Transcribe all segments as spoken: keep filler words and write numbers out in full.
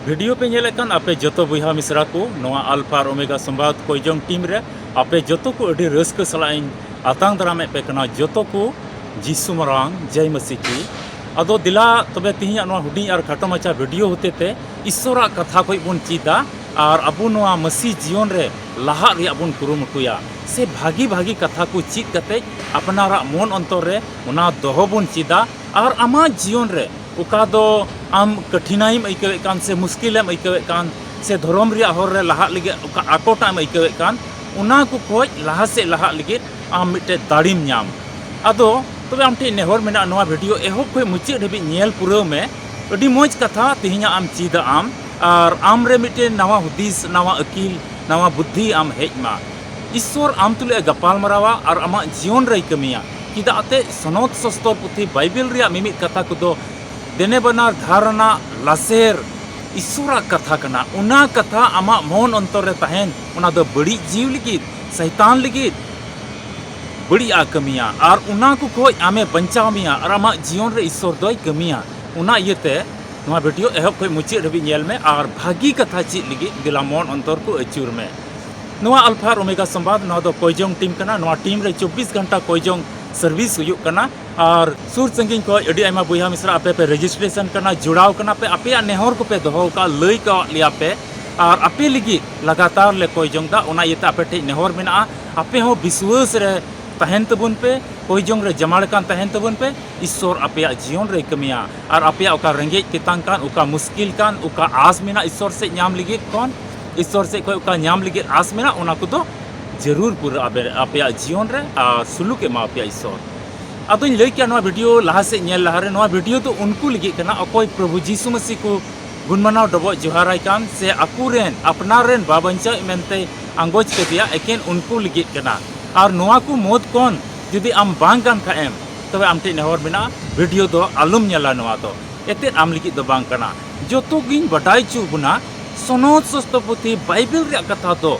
Video ᱯᱮ ᱧᱮᱞᱮᱫ ᱠᱟᱱ ᱟᱯᱮ ᱡᱚᱛᱚ ᱵᱚᱭᱦᱟ ᱢᱤᱥᱨᱟ ᱠᱚ, ᱱᱚᱣᱟ ᱟᱞᱯᱷᱟ ᱟᱨ ᱳᱢᱮᱜᱟ ᱥᱚᱢᱵᱟᱫ ᱠᱚᱭᱡᱚᱝ ᱴᱤᱢ ᱨᱮ ᱟᱯᱮ ᱡᱚᱛᱚ ᱠᱚ ᱟᱹᱰᱤ ᱨᱟᱹᱥᱠᱟᱹ ᱥᱟᱞᱟᱜ ᱤᱧ ᱟᱛᱟᱝ ᱫᱟᱨᱟᱢᱮᱫ ᱯᱮ ᱠᱟᱱᱟ᱾ ᱡᱚᱛᱚ ᱠᱚ ᱡᱤᱥᱩ ᱢᱟᱨᱟᱝ, ᱡᱟᱭ ᱢᱟᱹᱥᱤ ᱠᱤ᱾ ᱟᱫᱚ ᱫᱮᱞᱟ ᱛᱚᱵᱮ ᱛᱮᱦᱮᱧᱟᱜ ᱱᱚᱣᱟ ᱦᱩᱰᱤᱧ ᱟᱨ ᱠᱷᱟᱴᱚ ᱢᱟᱪᱷᱟ ᱵᱷᱤᱰᱤᱭᱳ ᱦᱚᱛᱮ ᱛᱮ ᱤᱥᱥᱚᱨᱟᱜ ᱠᱟᱛᱷᱟ ᱠᱷᱚᱡ ᱵᱚᱱ ᱪᱮᱫᱟ ᱟᱨ ᱟᱵᱚ ᱱᱚᱣᱟ ᱢᱟᱹᱥᱤ ᱡᱤᱭᱚᱱ ᱨᱮ ᱞᱟᱦᱟᱜ ᱨᱮᱭᱟᱜ ᱵᱚᱱ ᱠᱩᱨᱩᱢᱩᱴᱩᱭᱟ, ᱥᱮ ᱵᱷᱟᱹᱜᱤ ᱵᱷᱟᱹᱜᱤ ᱠᱟᱛᱷᱟ ᱠᱚ ᱪᱮᱫ ᱠᱟᱛᱮ ᱟᱯᱱᱟᱨᱟᱜ ᱢᱚᱱ ᱚᱱᱛᱚᱨ ᱨᱮ ᱚᱱᱟ ᱫᱚᱦᱚ ᱵᱚᱱ ᱪᱮᱫᱟ᱾ ᱟᱨ ᱟᱢᱟᱜ ᱡᱤᱭᱚᱱ ᱨᱮ ᱚᱠᱟ ᱫᱚ ᱟᱢ ᱠᱟᱴᱷᱤᱱᱟᱭᱮᱢ ᱟᱹᱭᱠᱟᱹᱣᱮᱫ ᱠᱟᱱ, ᱥᱮ ᱢᱩᱥᱠᱤᱞᱮᱢ ᱟᱹᱭᱠᱟᱹᱣᱮᱫ ᱠᱟᱱ, ᱥᱮ ᱫᱷᱚᱨᱚᱢ ᱨᱮᱭᱟᱜ ᱦᱚᱨ ᱨᱮ ᱞᱟᱦᱟᱜ ᱞᱟᱹᱜᱤᱫ ᱚᱠᱟ ᱟᱠᱚᱴᱟᱜ ᱮᱢ ᱟᱹᱭᱠᱟᱹᱣᱮᱫ ᱠᱟᱱ, ᱚᱱᱟ ᱠᱚ ᱠᱷᱚᱡ ᱞᱟᱦᱟ ᱥᱮᱫ ᱞᱟᱦᱟᱜ ᱞᱟᱹᱜᱤᱫ ᱟᱢ ᱢᱤᱫᱴᱮᱡ ᱫᱟᱲᱮᱢ ᱧᱟᱢ᱾ ᱟᱫᱚ ᱛᱚᱵᱮ ᱟᱢ ᱴᱷᱮᱱ ᱱᱮᱦᱚᱨ ᱢᱮᱱᱟᱜᱼᱟ, ᱱᱚᱣᱟ ᱵᱷᱤᱰᱤᱭᱳ ᱮᱦᱚᱵ ᱠᱷᱚᱡ ᱢᱩᱪᱟᱹᱫ ᱫᱷᱟᱹᱵᱤᱡ ᱧᱮᱞ ᱯᱩᱨᱟᱹᱣ ᱢᱮ᱾ ᱟᱹᱰᱤ ᱢᱚᱡᱽ ᱠᱟᱛᱷᱟ ᱛᱮᱦᱮᱧᱟᱜ ᱟᱢ ᱪᱮᱫᱟ ᱟᱢ, ᱟᱨ ᱟᱢ ᱨᱮ ᱢᱤᱫᱴᱮᱱ ᱱᱟᱣᱟ ᱦᱩᱫᱤᱥ, ᱱᱟᱣᱟ ᱟᱹᱠᱤᱞ, ᱱᱟᱣᱟ ᱵᱩᱫᱽᱫᱷᱤ ᱟᱢ ᱦᱮᱡ ᱢᱟ᱾ ᱤᱥᱥᱚᱨ ᱟᱢ ᱛᱩᱞᱩᱡ ᱮ ᱜᱟᱯᱟᱞ ᱢᱟᱨᱟᱣᱟ ᱟᱨ ᱟᱢᱟᱜ ᱡᱤᱭᱚᱱ ᱨᱮᱭ ᱠᱟᱹᱢᱤᱭᱟ᱾ ᱪᱮᱫᱟᱜ ᱛᱮ ᱥᱚᱱᱚᱛ ᱥᱚᱥᱛᱚᱨ ᱯᱩᱛᱷᱤ ᱵᱟᱭᱵᱮᱞ ᱨᱮᱭᱟᱜ ᱢᱤᱢᱤᱫ ᱠᱟᱛᱷᱟ ᱠᱚᱫᱚ ᱫᱮᱱᱮ ᱵᱟᱱᱟᱨ ᱫᱷᱟᱨ ᱨᱮᱱᱟᱜ ᱞᱟᱥᱮᱨ ᱤᱥᱥᱚᱨᱟᱜ ᱠᱟᱛᱷᱟ ᱠᱟᱱᱟ᱾ ᱚᱱᱟ ᱠᱟᱛᱷᱟ ᱟᱢᱟᱜ ᱢᱚᱱ ᱚᱱᱛᱚᱨ ᱨᱮ ᱛᱟᱦᱮᱱ, ᱚᱱᱟ ᱫᱚ ᱵᱟᱹᱲᱤᱡ ᱡᱤᱣᱤ ᱞᱟᱹᱜᱤᱫ, ᱥᱟᱭᱛᱟᱱ ᱞᱟᱹᱜᱤᱫ ᱵᱟᱹᱲᱤᱡ ᱟᱜ ᱠᱟᱹᱢᱤᱭᱟ, ᱟᱨ ᱚᱱᱟ ᱠᱚ ᱠᱷᱚᱡ ᱟᱢᱮ ᱵᱟᱧᱪᱟᱣ ᱢᱮᱭᱟ, ᱟᱨ ᱟᱢᱟᱜ ᱡᱤᱭᱚᱱ ᱨᱮ ᱤᱥᱥᱚᱨ ᱫᱚᱭ ᱠᱟᱹᱢᱤᱭᱟ᱾ ᱚᱱᱟ ᱤᱭᱟᱹᱛᱮ ᱱᱚᱣᱟ ᱵᱷᱤᱰᱤᱭᱳ ᱮᱦᱚᱵ ᱠᱷᱚᱡ ᱢᱩᱪᱟᱹᱫ ᱫᱷᱟᱹᱵᱤᱡ ᱧᱮᱞ ᱢᱮ ᱟᱨ ᱵᱷᱟᱹᱜᱤ ᱠᱟᱛᱷᱟ ᱪᱮᱫ ᱞᱟᱹᱜᱤᱫ ᱫᱮᱞᱟ ᱢᱚᱱ ᱚᱱᱛᱚᱨ ᱠᱚ ᱟᱹᱪᱩᱨ ᱢᱮ᱾ ᱱᱚᱣᱟ ᱟᱞᱯᱷᱟ ᱟᱨ ᱳᱢᱮᱜᱟ ᱥᱚᱢᱵᱟᱫ, ᱱᱚᱣᱟ ᱫᱚ ᱠᱚᱭᱡᱚᱝ ᱴᱤᱢ ᱠᱟᱱᱟ᱾ ᱱᱚᱣᱟ ᱴᱤᱢ ᱨᱮ ᱪᱚᱵᱵᱤᱥ ᱜᱷᱚᱱᱴᱟ ᱠᱚᱭᱡᱚᱝ ᱥᱟᱨᱵᱷᱤᱥ ᱦᱩᱭᱩᱜ ᱠᱟᱱᱟ᱾ ᱟᱨ ᱥᱩᱨ ᱥᱟᱺᱜᱤᱧ ᱠᱷᱚᱡ ᱟᱹᱰᱤ ᱟᱭᱢᱟ ᱵᱚᱭᱦᱟ ᱢᱤᱥᱨᱟ ᱟᱯᱮ ᱯᱮ ᱨᱮᱡᱤᱥᱴᱨᱮᱥᱚᱱ ᱠᱟᱱᱟ, ᱡᱚᱲᱟᱣ ᱠᱟᱱᱟ ᱯᱮ, ᱟᱯᱮᱭᱟᱜ ᱱᱮᱦᱚᱨ ᱠᱚᱯᱮ ᱫᱚᱦᱚ ᱟᱠᱟᱫ, ᱞᱟᱹᱭ ᱠᱟᱣᱟᱫ ᱞᱮᱭᱟ ᱯᱮ, ᱟᱨ ᱟᱯᱮ ᱞᱟᱹᱜᱤᱫ ᱞᱟᱜᱟᱛᱟᱨ ᱞᱮ ᱠᱚᱭ ᱡᱚᱝ ᱫᱟ᱾ ᱚᱱᱟ ᱤᱭᱟᱹᱛᱮ ᱟᱯᱮ ᱴᱷᱮᱡ ᱱᱮᱦᱚᱨ ᱢᱮᱱᱟᱜᱼᱟ, ᱟᱯᱮ ᱦᱚᱸ ᱵᱤᱥᱣᱟᱹᱥ ᱨᱮ ᱛᱟᱦᱮᱱ ᱛᱟᱵᱚᱱ ᱯᱮ, ᱠᱚᱭ ᱡᱚᱝ ᱨᱮ ᱡᱟᱢᱟᱲ ᱠᱟᱱ ᱛᱟᱦᱮᱱ ᱛᱟᱵᱚᱱ ᱯᱮ᱾ ᱤᱥᱥᱚᱨ ᱟᱯᱮᱭᱟᱜ ᱡᱤᱭᱚᱱ ᱨᱮᱭ ᱠᱟᱹᱢᱤᱭᱟ, ᱟᱨ ᱟᱯᱮᱭᱟᱜ ᱚᱠᱟ ᱨᱮᱸᱜᱮᱡ ᱛᱮᱛᱟᱝ ᱠᱟᱱ, ᱚᱠᱟ ᱢᱩᱥᱠᱤᱞ ᱠᱟᱱ, ᱚᱠᱟ ᱟᱸᱥ ᱢᱮᱱᱟᱜ ᱤᱥᱥᱚᱨ ᱥᱮᱫ ᱧᱟᱢ ᱞᱟᱹᱜᱤᱫ ᱠᱷᱚᱱ, ᱤᱥᱥᱚᱨ ᱥᱮᱫ ᱠᱷᱚᱡ ᱚᱠᱟ ᱧᱟᱢ ᱞᱟᱹᱜᱤᱫ ᱟᱸᱥ ᱢᱮᱱᱟᱜ, ᱚᱱᱟ ᱠᱚᱫᱚ ᱡᱟᱹᱨᱩᱲ ᱯᱩᱨᱟᱹᱜᱼᱟ ᱟᱯᱮ-, ᱟᱯᱮᱭᱟᱜ ᱡᱤᱭᱚᱱ ᱨᱮ, ᱟᱨ ᱥᱩᱞᱩᱠ ᱮᱢᱟ ᱯᱮᱭᱟ ᱤᱥᱥᱚᱨ᱾ ᱟᱫᱚᱧ ᱞᱟᱹᱭ ᱠᱮᱭᱟ, ᱱᱚᱣᱟ ᱵᱷᱤᱰᱤᱭᱳ ᱞᱟᱦᱟ ᱥᱮᱫ ᱧᱮᱞ ᱞᱟᱦᱟᱨᱮ, ᱱᱚᱣᱟ ᱵᱷᱤᱰᱤᱭᱳ ᱫᱚ ᱩᱱᱠᱩ ᱞᱟᱹᱜᱤᱫ ᱠᱟᱱᱟ ᱚᱠᱚᱭ ᱯᱨᱚᱵᱷᱩ ᱡᱤᱥᱩ ᱢᱟᱹᱥᱤ ᱠᱚ ᱜᱩᱱᱢᱟᱱᱟᱣ ᱰᱚᱵᱚᱜ ᱡᱚᱦᱟᱨᱟᱭ ᱠᱟᱱ, ᱥᱮ ᱟᱠᱚ ᱨᱮᱱ ᱟᱯᱱᱟᱨ ᱨᱮᱱ ᱵᱟᱵᱟᱧᱪᱟᱣᱤᱡ ᱢᱮᱱᱛᱮ ᱟᱸᱜᱚᱪ ᱠᱮᱫᱮᱭᱟ, ᱮᱠᱮᱱ ᱩᱱᱠᱩ ᱞᱟᱹᱜᱤᱫ ᱠᱟᱱᱟ᱾ ᱟᱨ ᱱᱚᱣᱟ ᱠᱚ ᱢᱩᱫᱽ ᱠᱷᱚᱱ ᱡᱩᱫᱤ ᱟᱢ ᱵᱟᱝ ᱠᱟᱱ ᱠᱷᱟᱡ ᱮᱢ, ᱛᱚᱵᱮ ᱟᱢ ᱴᱷᱮᱡ ᱱᱮᱦᱚᱨ ᱢᱮᱱᱟᱜᱼᱟ, ᱵᱷᱤᱰᱤᱭᱳ ᱫᱚ ᱟᱞᱚᱢ ᱧᱮᱞᱟ᱾ ᱱᱚᱣᱟ ᱫᱚ ᱮᱛᱮᱫ ᱟᱢ ᱞᱟᱹᱜᱤᱫ ᱫᱚ ᱵᱟᱝ ᱠᱟᱱᱟ᱾ ᱡᱚᱛᱚ ᱜᱤᱧ ᱵᱟᱰᱟᱭ ᱦᱚᱪᱚ ᱵᱚᱱᱟ, ᱥᱚᱱᱚᱛ ᱥᱚᱥᱛᱚ ᱯᱩᱛᱷᱤ ᱵᱟᱭᱵᱮᱞ ᱨᱮᱭᱟᱜ ᱠᱟᱛᱷᱟ ᱫᱚ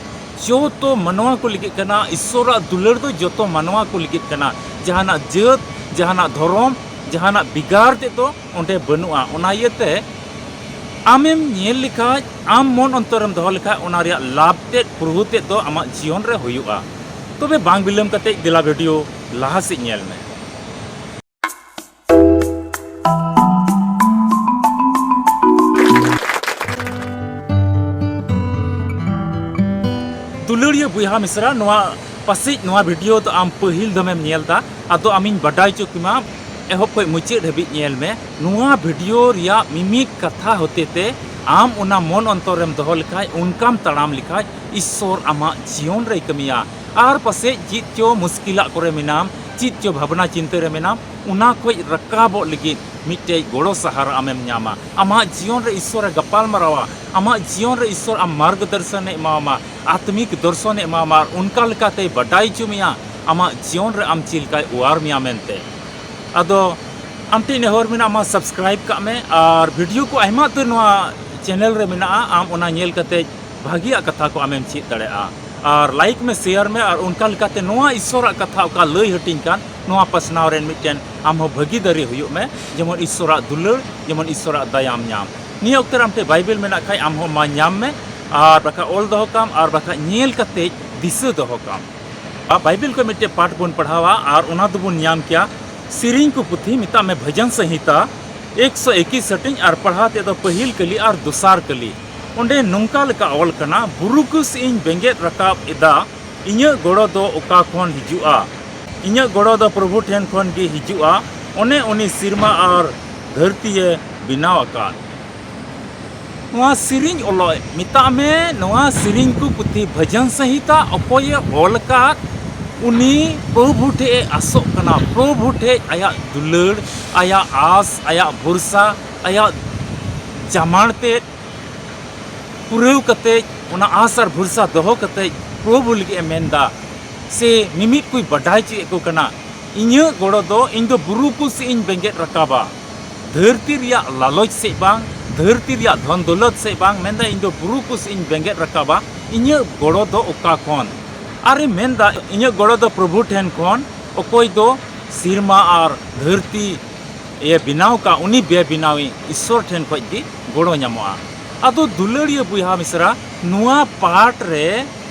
ᱡᱚᱛᱚ ᱢᱟᱱᱣᱟ ᱠᱚ ᱞᱟᱹᱜᱤᱫ ᱠᱟᱱᱟ᱾ ᱤᱥᱥᱚᱨᱟᱜ ᱫᱩᱞᱟᱹᱲ ᱫᱚ ᱡᱚᱛᱚ ᱢᱟᱱᱣᱟ ᱠᱚ ᱞᱟᱹᱜᱤᱫ ᱠᱟᱱᱟ᱾ ᱡᱟᱦᱟᱱᱟᱜ ᱡᱟᱹᱛ, ᱡᱟᱦᱟᱱᱟᱜ ᱫᱷᱚᱨᱚᱢ, ᱡᱟᱦᱟᱱᱟᱜ ᱵᱷᱮᱜᱟᱨ ᱛᱮᱫ ᱫᱚ ᱚᱸᱰᱮ ᱵᱟᱹᱱᱩᱜᱼᱟ᱾ ᱚᱱᱟ ᱤᱭᱟᱹᱛᱮ ᱟᱢᱮᱢ ᱧᱮᱞ ᱞᱮᱠᱷᱟᱡ, ᱟᱢ ᱢᱚᱱ ᱚᱱᱛᱚᱨᱮᱢ ᱫᱚᱦᱚ ᱞᱮᱠᱷᱟᱡ, ᱚᱱᱟ ᱨᱮᱭᱟᱜ ᱞᱟᱵᱷ ᱛᱮᱫ, ᱯᱨᱚᱵᱷᱩ ᱛᱮᱫ ᱫᱚ ᱟᱢᱟᱜ ᱡᱤᱭᱚᱱ ᱨᱮ ᱦᱩᱭᱩᱜᱼᱟ᱾ ᱛᱚᱵᱮ ᱵᱟᱝ ᱵᱤᱞᱚᱢ ᱠᱟᱛᱮ ᱫᱮᱞᱟ ᱵᱷᱤᱰᱤᱭᱳ ᱞᱟᱦᱟ ᱥᱮᱫ ᱧᱮᱞ ᱢᱮ᱾ ᱫᱩᱞᱟᱹᱲᱤᱭᱟᱹ ᱵᱚᱭᱦᱟ ᱢᱤᱥᱨᱟ, ᱱᱚᱣᱟ ᱯᱟᱥᱮᱡ ᱱᱚᱣᱟ ᱵᱷᱤᱰᱤᱭᱳ ᱫᱚ ᱟᱢ ᱯᱟᱹᱦᱤᱞ ᱫᱚᱢᱮᱢ ᱧᱮᱞ ᱫᱟ, ᱟᱫᱚ ᱟᱢᱤᱧ ᱵᱟᱰᱟᱭ ᱦᱚᱪᱚ ᱠᱮᱢᱟ, ᱮᱦᱚᱵ ᱠᱷᱚᱱ ᱢᱩᱪᱟᱹᱫ ᱦᱟᱹᱵᱤᱡ ᱧᱮᱞ ᱢᱮ᱾ ᱱᱚᱣᱟ ᱵᱷᱤᱰᱤᱭᱳ ᱨᱮᱭᱟᱜ ᱢᱤᱢᱤᱫ ᱠᱟᱛᱷᱟ ᱦᱚᱛᱮᱛᱮ ᱟᱢ ᱚᱱᱟ ᱢᱚᱱ ᱚᱱᱛᱚᱨ ᱨᱮᱢ ᱫᱚᱦᱚ ᱞᱮᱠᱷᱟᱡ, ᱚᱱᱠᱟᱢ ᱛᱟᱲᱟᱢ ᱞᱮᱠᱷᱟᱡ, ᱤᱥᱥᱚᱨ ᱟᱢᱟᱜ ᱡᱤᱭᱚᱱ ᱨᱮᱭ ᱠᱟᱹᱢᱤᱭᱟ᱾ ᱟᱨ ᱯᱟᱥᱮᱡ ᱪᱮᱫ ᱪᱚ ᱢᱩᱥᱠᱤᱞᱟᱜ ᱠᱚᱨᱮ ᱢᱮᱱᱟᱢ, ᱪᱮᱫ ᱪᱚ ᱵᱷᱟᱵᱽᱱᱟ ᱪᱤᱱᱛᱟᱹ ᱨᱮ ᱢᱮᱱᱟᱢ, ᱚᱱᱟ ᱠᱷᱚᱡ ᱨᱟᱠᱟᱵᱚᱜ ᱞᱟᱹᱜᱤᱫ ᱢᱤᱫᱴᱮᱡ ᱜᱚᱲᱚ ᱥᱟᱦᱟᱨᱟ ᱟᱢᱮᱢ ᱧᱟᱢᱟ᱾ ᱟᱢᱟᱜ ᱡᱤᱭᱚᱱ ᱨᱮ ᱤᱥᱥᱚᱨᱮ ᱜᱟᱯᱟᱞ ᱢᱟᱨᱟᱣᱟ, ᱟᱢᱟᱜ ᱡᱤᱭᱚᱱ ᱨᱮ ᱤᱥᱥᱚᱨ ᱟᱢ ᱢᱟᱨᱜᱚᱫᱚᱨᱥᱚᱱᱮ ᱮᱢᱟᱣᱟᱢᱟ, ᱟᱛᱢᱤᱠ ᱫᱚᱨᱥᱚᱱᱮ ᱮᱢᱟᱣᱟᱢᱟ, ᱟᱨ ᱚᱱᱠᱟ ᱞᱮᱠᱟᱛᱮᱭ ᱵᱟᱰᱟᱭ ᱦᱚᱪᱚ ᱢᱮᱭᱟ ᱟᱢᱟᱜ ᱡᱤᱭᱚᱱ ᱨᱮ ᱟᱢ ᱪᱮᱫ ᱞᱮᱠᱟᱭ ᱚᱣᱟᱨ ᱢᱮᱭᱟ ᱢᱮᱱᱛᱮ᱾ ᱟᱫᱚ ᱟᱢ ᱴᱷᱮᱱ ᱱᱮᱦᱚᱨ ᱢᱮᱱᱟᱜᱼᱟ, ᱢᱟ subscribe ᱠᱟᱜ ᱢᱮ, ᱟᱨ ᱵᱷᱤᱰᱤᱭᱳ ᱠᱚ ᱟᱭᱢᱟ ᱩᱛᱟᱹᱨ ᱱᱚᱣᱟ ᱪᱮᱱᱮᱞ ᱨᱮ ᱢᱮᱱᱟᱜᱼᱟ, ᱟᱢ ᱚᱱᱟ ᱧᱮᱞ ᱠᱟᱛᱮ ᱵᱷᱟᱹᱜᱤᱭᱟᱜ ᱠᱟᱛᱷᱟ ᱠᱚ ᱟᱢᱮᱢ ᱪᱮᱫ ᱫᱟᱲᱮᱭᱟᱜᱼᱟ᱾ ᱟᱨ like ᱢᱮ, share ᱢᱮ, ᱟᱨ ᱚᱱᱠᱟ ᱞᱮᱠᱟᱛᱮ ᱱᱚᱣᱟ ᱤᱥᱥᱚᱨᱟᱜ ᱠᱟᱛᱷᱟ ᱚᱠᱟ ᱞᱟᱹᱭ ᱦᱟᱹᱴᱤᱧ ᱠᱟᱱ, ᱱᱚᱣᱟ ᱯᱟᱥᱱᱟᱣ ᱨᱮᱱ ᱢᱤᱫᱴᱮᱱ ᱟᱢ ᱦᱚᱸ ᱵᱷᱟᱹᱜᱤᱫᱟᱨᱤ ᱦᱩᱭᱩᱜ ᱢᱮ, ᱡᱮᱢᱚᱱ ᱤᱥᱥᱚᱨᱟᱜ ᱫᱩᱞᱟᱹᱲ, ᱡᱮᱢᱚᱱ ᱤᱥᱥᱚᱨᱟᱜ ᱫᱟᱭᱟᱢ ᱧᱟᱢ᱾ ᱱᱤᱭᱟᱹ ᱚᱠᱛᱮ ᱨᱮ ᱟᱢ ᱴᱷᱮᱱ ᱵᱟᱭᱵᱮᱞ ᱢᱮᱱᱟᱜ ᱠᱷᱟᱡ, ᱟᱢ ᱦᱚᱸ ᱢᱟ ᱧᱟᱢ ᱢᱮ, ᱟᱨ ᱵᱟᱠᱷᱟᱡ ᱚᱞ ᱫᱚᱦᱚ ᱠᱟᱢ, ᱟᱨ ᱵᱟᱠᱷᱟᱡ ᱧᱮᱞ ᱠᱟᱛᱮ ᱫᱤᱥᱟᱹ ᱫᱚᱦᱚ ᱠᱟᱢ᱾ ᱟᱨ ᱵᱟᱭᱵᱮᱞ ᱠᱷᱚᱱ ᱢᱤᱫᱴᱮᱡ ᱯᱟᱴ ᱵᱚᱱ ᱯᱟᱲᱦᱟᱣᱟ, ᱟᱨ ᱚᱱᱟ ᱫᱚᱵᱚᱱ ᱧᱟᱢ ᱠᱮᱭᱟ ᱥᱮᱨᱮᱧ ᱠᱚ ᱯᱩᱛᱷᱤ, ᱢᱮᱛᱟᱜ ᱢᱮ ᱵᱷᱚᱡᱚᱱ ᱥᱚᱝᱦᱤᱛᱟ ᱮᱠᱥᱚ ᱮᱠᱤᱥ ᱦᱟᱹᱴᱤᱧ, ᱟᱨ ᱯᱟᱲᱦᱟᱣ ᱛᱮᱫ ᱫᱚ ᱯᱟᱹᱦᱤᱞ ᱠᱟᱹᱞᱤ ᱟᱨ ᱫᱚᱥᱟᱨ ᱠᱟᱹᱞᱤ᱾ ᱚᱸᱰᱮ ᱱᱚᱝᱠᱟ ᱞᱮᱠᱟ ᱚᱞ ᱠᱟᱱᱟ, "ᱵᱩᱨᱩ ᱠᱚ ᱥᱮᱫ ᱤᱧ ᱵᱮᱸᱜᱮᱫ ᱨᱟᱠᱟᱵ ᱮᱫᱟ, ᱤᱧᱟᱹᱜ ᱜᱚᱲᱚ ᱫᱚ ᱚᱠᱟ ᱠᱷᱚᱱ ᱦᱤᱡᱩᱜᱼᱟ? ᱤᱧᱟᱹᱜ ᱜᱚᱲᱚ ᱫᱚ ᱯᱨᱚᱵᱷᱩ ᱴᱷᱮᱱ ᱠᱷᱚᱱ ᱜᱮ ᱦᱤᱡᱩᱜᱼᱟ, ᱚᱱᱮ ᱩᱱᱤ ᱥᱮᱨᱢᱟ ᱟᱨ ᱫᱷᱟᱹᱨᱛᱤᱭᱮ ᱵᱮᱱᱟᱣ ᱟᱠᱟᱫ᱾" ᱱᱚᱣᱟ ᱥᱮᱨᱮᱧ ᱚᱞᱚᱜ, ᱢᱮᱛᱟᱜ ᱢᱮ, ᱱᱚᱣᱟ ᱥᱮᱨᱮᱧ ᱠᱚ ᱯᱩᱛᱷᱤ ᱵᱷᱚᱡᱚᱱ ᱥᱚᱝᱦᱤᱛᱟ ᱚᱠᱚᱭᱮ ᱚᱞ ᱟᱠᱟᱫ, ᱩᱱᱤ ᱯᱨᱚᱵᱷᱩ ᱴᱷᱮᱡ ᱮ ᱟᱥᱚᱜ ᱠᱟᱱᱟ, ᱯᱨᱚᱵᱷᱩ ᱴᱷᱮᱡ ᱟᱭᱟᱜ ᱫᱩᱞᱟᱹᱲ, ᱟᱭᱟᱜ ᱟᱥ, ᱟᱭᱟᱜ ᱵᱷᱚᱨᱥᱟ, ᱟᱭᱟᱜ ᱡᱟᱢᱟᱲ ᱛᱮᱫ ᱯᱩᱨᱟᱹᱣ ᱠᱟᱛᱮᱡ, ᱚᱱᱟ ᱟᱥ ᱟᱨ ᱵᱷᱚᱨᱥᱟ ᱫᱚᱦᱚ ᱠᱟᱛᱮᱡ ᱯᱨᱚᱵᱷᱩ ᱞᱟᱹᱜᱤᱫ ᱮ ᱢᱮᱱᱫᱟ᱾ ᱥᱮ ᱢᱤᱢᱤᱫ ᱠᱚᱭ ᱵᱟᱰᱟᱭ ᱦᱚᱪᱚᱭᱮᱫ ᱠᱚ ᱠᱟᱱᱟ, ᱤᱧᱟᱹᱜ ᱜᱚᱲᱚ ᱫᱚ ᱤᱧ ᱫᱚ ᱵᱩᱨᱩ ᱠᱚ ᱥᱮᱫ ᱤᱧ ᱵᱮᱸᱜᱮᱫ ᱨᱟᱠᱟᱵᱟ, ᱫᱷᱟᱹᱨᱛᱤ ᱨᱮᱭᱟᱜ ᱞᱟᱞᱚᱪ ᱥᱮᱫ ᱵᱟᱝ, ᱫᱷᱟᱹᱨᱛᱤ ᱨᱮᱭᱟᱜ ᱫᱷᱚᱱ ᱫᱚᱞᱚᱛ ᱥᱮᱫ ᱵᱟᱝ, ᱢᱮᱱᱫᱟ, ᱤᱧ ᱫᱚ ᱵᱩᱨᱩ ᱠᱚ ᱥᱮᱫ ᱤᱧ ᱵᱮᱸᱜᱮᱫ ᱨᱟᱠᱟᱵᱟ᱾ ᱤᱧᱟᱹᱜ ᱜᱚᱲᱚ ᱫᱚ ᱚᱠᱟ ᱠᱷᱚᱱ? ᱟᱨᱮ ᱢᱮᱱᱫᱟ, ᱤᱧᱟᱹᱜ ᱜᱚᱲᱚ ᱫᱚ ᱯᱨᱚᱵᱷᱩ ᱴᱷᱮᱱ ᱠᱷᱚᱱ, ᱚᱠᱚᱭ ᱫᱚ ᱥᱮᱨᱢᱟ ᱟᱨ ᱫᱷᱟᱹᱨᱛᱤ ᱮ ᱵᱮᱱᱟᱣ ᱠᱟᱜ, ᱩᱱᱤ ᱵᱮ-ᱵᱮᱱᱟᱣᱤᱡ ᱤᱥᱥᱚᱨ ᱴᱷᱮᱱ ᱠᱷᱚᱡ ᱜᱮ ᱜᱚᱲᱚ ᱧᱟᱢᱚᱜᱼᱟ᱾ ᱟᱫᱚ ᱫᱩᱞᱟᱹᱲᱤᱭᱟᱹ ᱵᱚᱭᱦᱟ ᱢᱤᱥᱨᱟ, ᱱᱚᱣᱟ ᱯᱟᱴ ᱨᱮ,